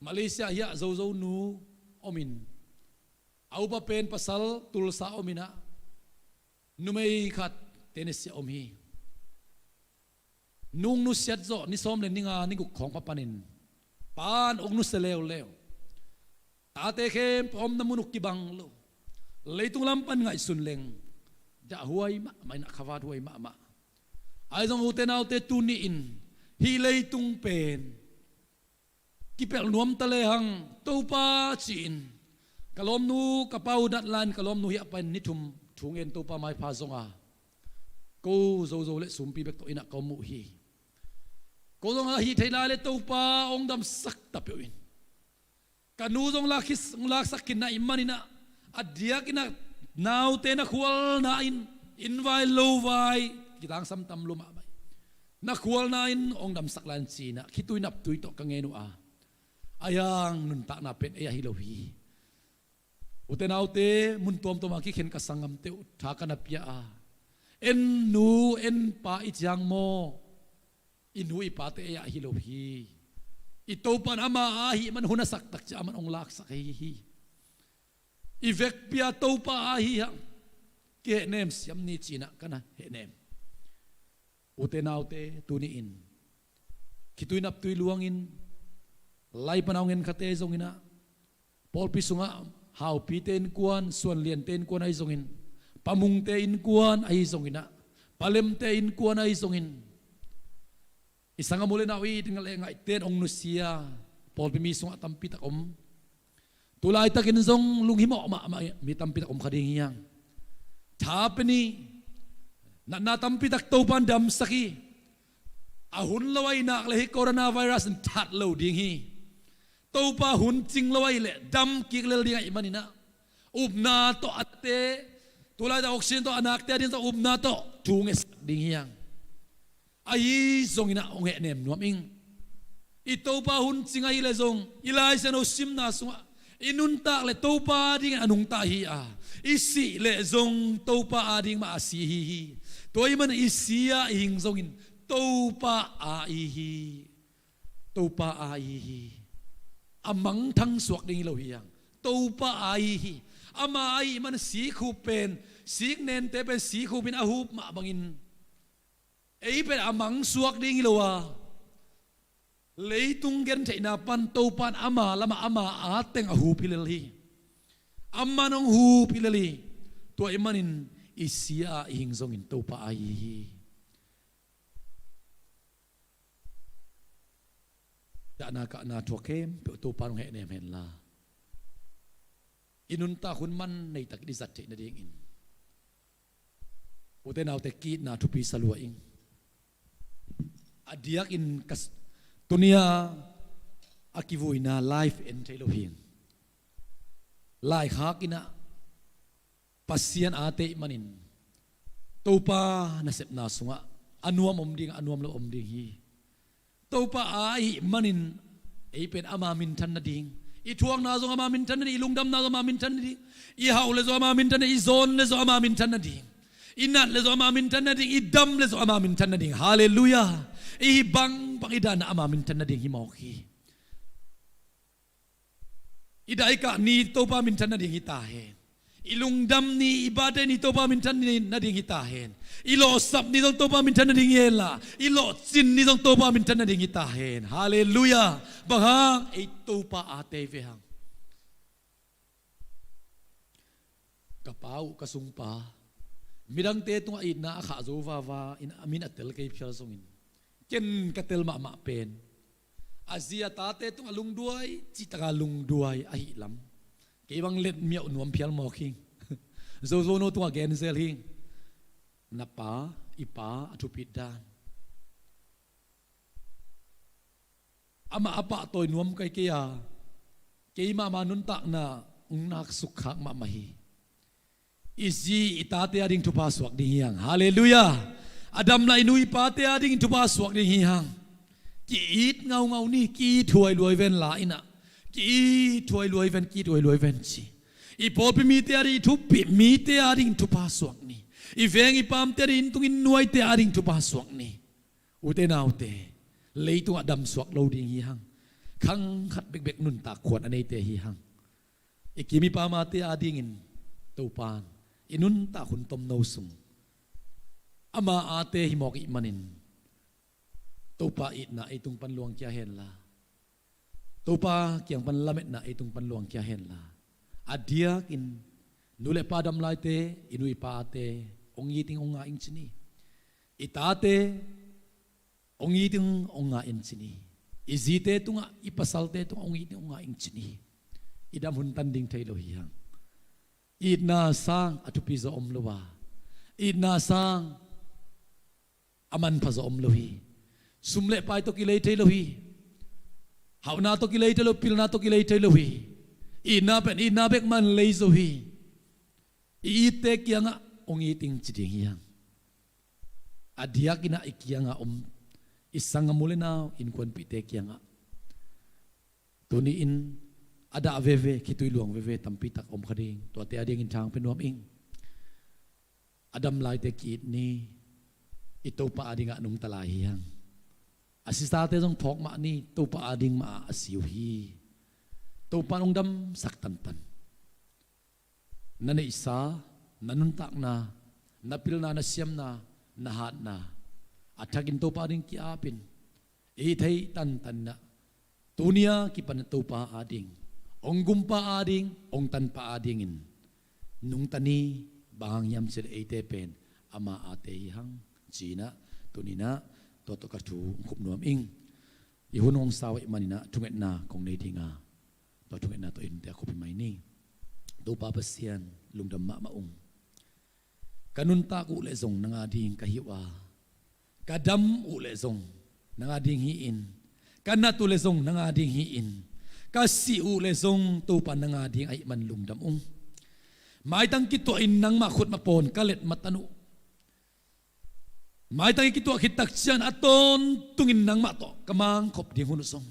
Malaysia hiah Zozo nu omin, a upa pen pasal Tulsa omin ah, numei khat Tennessee a om hi. Nung nusiat zawh ni sawm le ni nga ni guk khawng pha panin pa in ong nusia leuleu. Tate khempeuh omna mun uh kibang lo. Leitung lam pan ngaihsun leng dahhuai mahmah in ah, khavathuai mahmah. Ahi zong ute naute, tuni-in hih leitung pen kipelh nuam ta lehang, Topa, ci-in ka lawmnu, ka pa uh nat lai-in ka lawmnu hiah pai-in ni thum thu ngen Topa maipha zong a, ko zozo le sumpi bek tawh inn ah ka om uh hi. Ko zong a hih thei lai le Topa ong damsak ta peuh in. Ka nu zong lak khis-, laksak khin na ih manin ah, a diakin ah naute na khualna in, inn vai lo vai kitangsam tam lua mahmah hi. Na khualna in ong damsak lai-in ci-in ah khitui naptui tawh ka ngen uh a, ahi hang nuntakna pen ei ahi lo hi. Ute naute, mun tuamtuam a kikhen ka sanggamte uh tha ka na pia a, en nu, en pa i ciang maw, i nu i pate ei ahi lo hi. I Topa in ama ahih man hun a sak tak ciang aman ong laksak ahi hi. I vekpi-a Topa ahi hang. Kihehnem siam ni, ci-in ah ka na hehnem. Ute naute, tuni-in khitui naptui luangin, lai pan a ong en khate zongin ah, pawlpi sungah haupite innkuan, suanliante innkuan ahi zongin, pamungte innkuan ahi zongin ah, palemte innkuan ahi zongin, i sanggam u le nau, i it le ngaihte in ong nusia pawlpi mi sungah tampi tak om. Tu laitakin zong lunghimawh mahmah mi tampi tak om kha ding hi hang. Tha pe ni, natna tampi tak Topa in damsak hi. A hun lo ahih nak leh hih coronavirus in that lo ding hi. Topa hun cing lo ahih leh dam kik lel ding ahih manin ah, upna tawh a nate, tu laitak oxygen tawh a nakte a ding zong upna tawh thu ngetsak ding hi hang. Ahi zongin ah ong hehnem nuam ing. I Topa hun cing ahih leh zong, i Lai Siangtho simna sungah, i nuntak leh Topa adingin a nungta hi a, i sih leh zong Topa ading mah a si ahi hi. Tua ahih manin i si a i hing zongin Topa a i hi. Topa a i hi. A mangthang suak ding hi lo hi hang. Topa a i hi. Ama ahih man sikhup pen, siknente pen sikhup in a hup mah bangin, ei pen a mang suak ding hi lo a, leitung gentheihna pan Topa in ama lamah ama a teng a hup hi lel hi. Aman ong hup hi lel hi. Tua ahih manin i si a i hing zongin Topa a i hi. Dahna kahna thuak khempeuh Topa in ong hehnem hen la, i nuntak hun man nei takin i zat theih nadingin, ute naute, ki-itna thupi sa lua ing. A diakin ka s-, tuni-a a kivuina live en thei lo hi. Laikhak in ah Pasian a ahih manin, Topa nasepna sungah a nuam om ding, a nuam lo om ding hi. Topa a ahih manin, ei pen ama minthan nading, i thuakna zong ama minthan nading, i lungdamna zong ama minthan nading, i hauh leh zong ama minthan nading, i zawn leh zong ama minthan nading, i nat leh zong ama minthan nading, i dam leh zong ama minthan nading. Halleluiah. I hih bangbang i dan ah ama minthan nading hi mawk hi. I daikah ni Topa minthan nading hi ta hen. I lungdam ni, i birthday ni Topa minthan ni nading hi ta hen. I lawhsap ni zong Topa minthan nading hi hen la, i lawhcin ni zong Topa minthan nading hi ta hen. Halleluiah. Bang hang? Ei Topa a tei ve hang. Ka pa uh, ka sungpa, midangte tungah itna a khah zo vava in a min a tel kei phial zongin, ken ka tel mahmah pen a zi a tate tungah lungduai, cihtak a lungduai ahih lam. Kei bang let miauh nuam phial mawk hing. Zozo no tungah gen zel hing. Na pa, i pa a thupit dan. Amah a pahtawi nuam kei kei a, kei mahmah nuntakna ong nak sukkhak mahmah hi. I zi i tate ading thupha suak ding hi hang. Halleluiah. A dam lai i nu i pate ading thupha suak ding hi hang. Ki-it ngaungau ni, ki-it huai luai ven la in ah. Ki-it huai luai ven, ki-it huai luai ven ci. I pawlpi mite ading, i thupi mite ading thupha suak ni. I veng i pamte ading, inn tung inn nuaite ading thupha suak ni. Ute naute, leitungah damsuak lo ding hi hang. Khang khat bekbek nuntak khuan a neite hi hang. I kim i pamte adingin Topa in i nuntak hun tomno sung Ama aate hi mawk ih manin Topa itna ei tung pan luangkhia henla, Topa kiang pan lametna ei tung pan luangkhia henla, a diakin nu le pa dam laite, i nu i pate hong it ing hong ngah ing ci ni. I tate hong it ing hong ngah in ci ni. I zite tungah, i pasalte tungah hong it ing hong ngah ing ci ni. I dam hun tan ding thei lo hi hang. Itna sang a thupi zaw om lo a, itna sang a manpha zaw om lo hi. Sum le pai tawh kilei thei lo hi. Hauhna tawh kilei thei lo, pilna tawh kilei thei lo hi. Itna pen itna bek man lei zo hi. I itte kiangah hong it ing ci ding hi hang. A diakin ah i kiangah om, i sanggam u le nau, innkuanpihte kiangah tuni-in a dah veve, khitui luang veve tampi tak om kha ding. Tuate a dingin thang pia nuam ing. A dam laite ki-it ni. I Topa adingah nungta lai hi hang. A sisate zong phawk mah ni. Topa ading mah a si uh hi. Topa in hong damsak tantan. Na neihsa, na nuntakna, na pilna, na siamna, na hatna a thakin Topa ading ki-apin, i theih tantan in ah, tuni a kipan Topa ading, hong gumpa ading, hong tanpa adingin nungta ni. Bang hang hiam cih leh eite pen ama aate hi hang ci-in ah, tuni-in ah tua tawh ka thu hong khup nuam ing. I hun hong sau ahih manin ah thungetna kong nei ding a, tua thungetna tawh i hunte a khup hi mai ni. Topa Pasian, lungdam mahmah ung. Ka nuntak uh leh zong nang ading ka hi uh a, ka dam uh leh zong nang ading hi-in, ka nat uh leh zong nang ading hi-in, ka sih uh leh zong Topa nang ading ahih man lungdam ung. Maitang kituahin nangmah khut mah pawn ka let matan uh. Maitang i kituah khit tak ciang a tawntungin nangmah tawh ka mangkhop ding hun uh zong,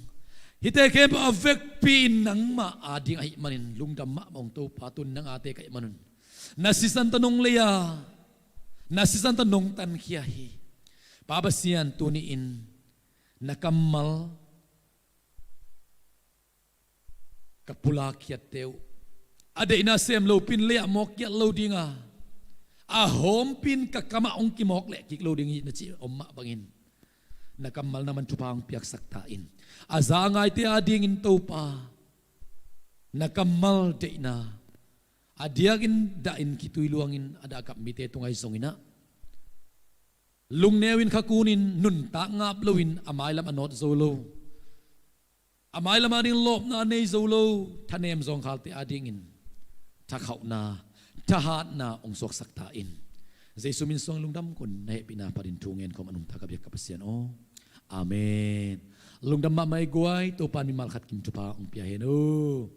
hihte khempeuh a vekpi-in nangmah ading ahih manin lungdam mahmah ung. Topa, tun nang aate ka hih man un na sisan tawh nong lei a, na sisan tawh nong tankhia hi. Pa Pasian, tuni-in na kammal ka pulak khiatte uh, a deihna sem lopi-in lei-ah mawk khiat lo ding a, a hawmpi-in ka kamah hong kimawk leh kik lo ding hi na cih om mah bangin, na kammal na man thupha hong piaksak ta in. A za a ngaite adingin Topa, na kammal deihna a diakin dahin khitui luangin a dahkap mite tungah zongin ah, lungneu in kha kunin, nuntak ngap loin, a mailam a nawt zo lo, a mailam ading lawpna a nei zo lo thanem zawngkhalte adingin thakhauhna, thahatna hong suaksak ta in. Jesu min suang lungdam kun, na hehpihna phatin thu ngen khawm a nungta ka biak ka Pasian aw. Amen. Lungdam mahmah i guai, Topa in mimal khat kim thupha hong pia hen aw.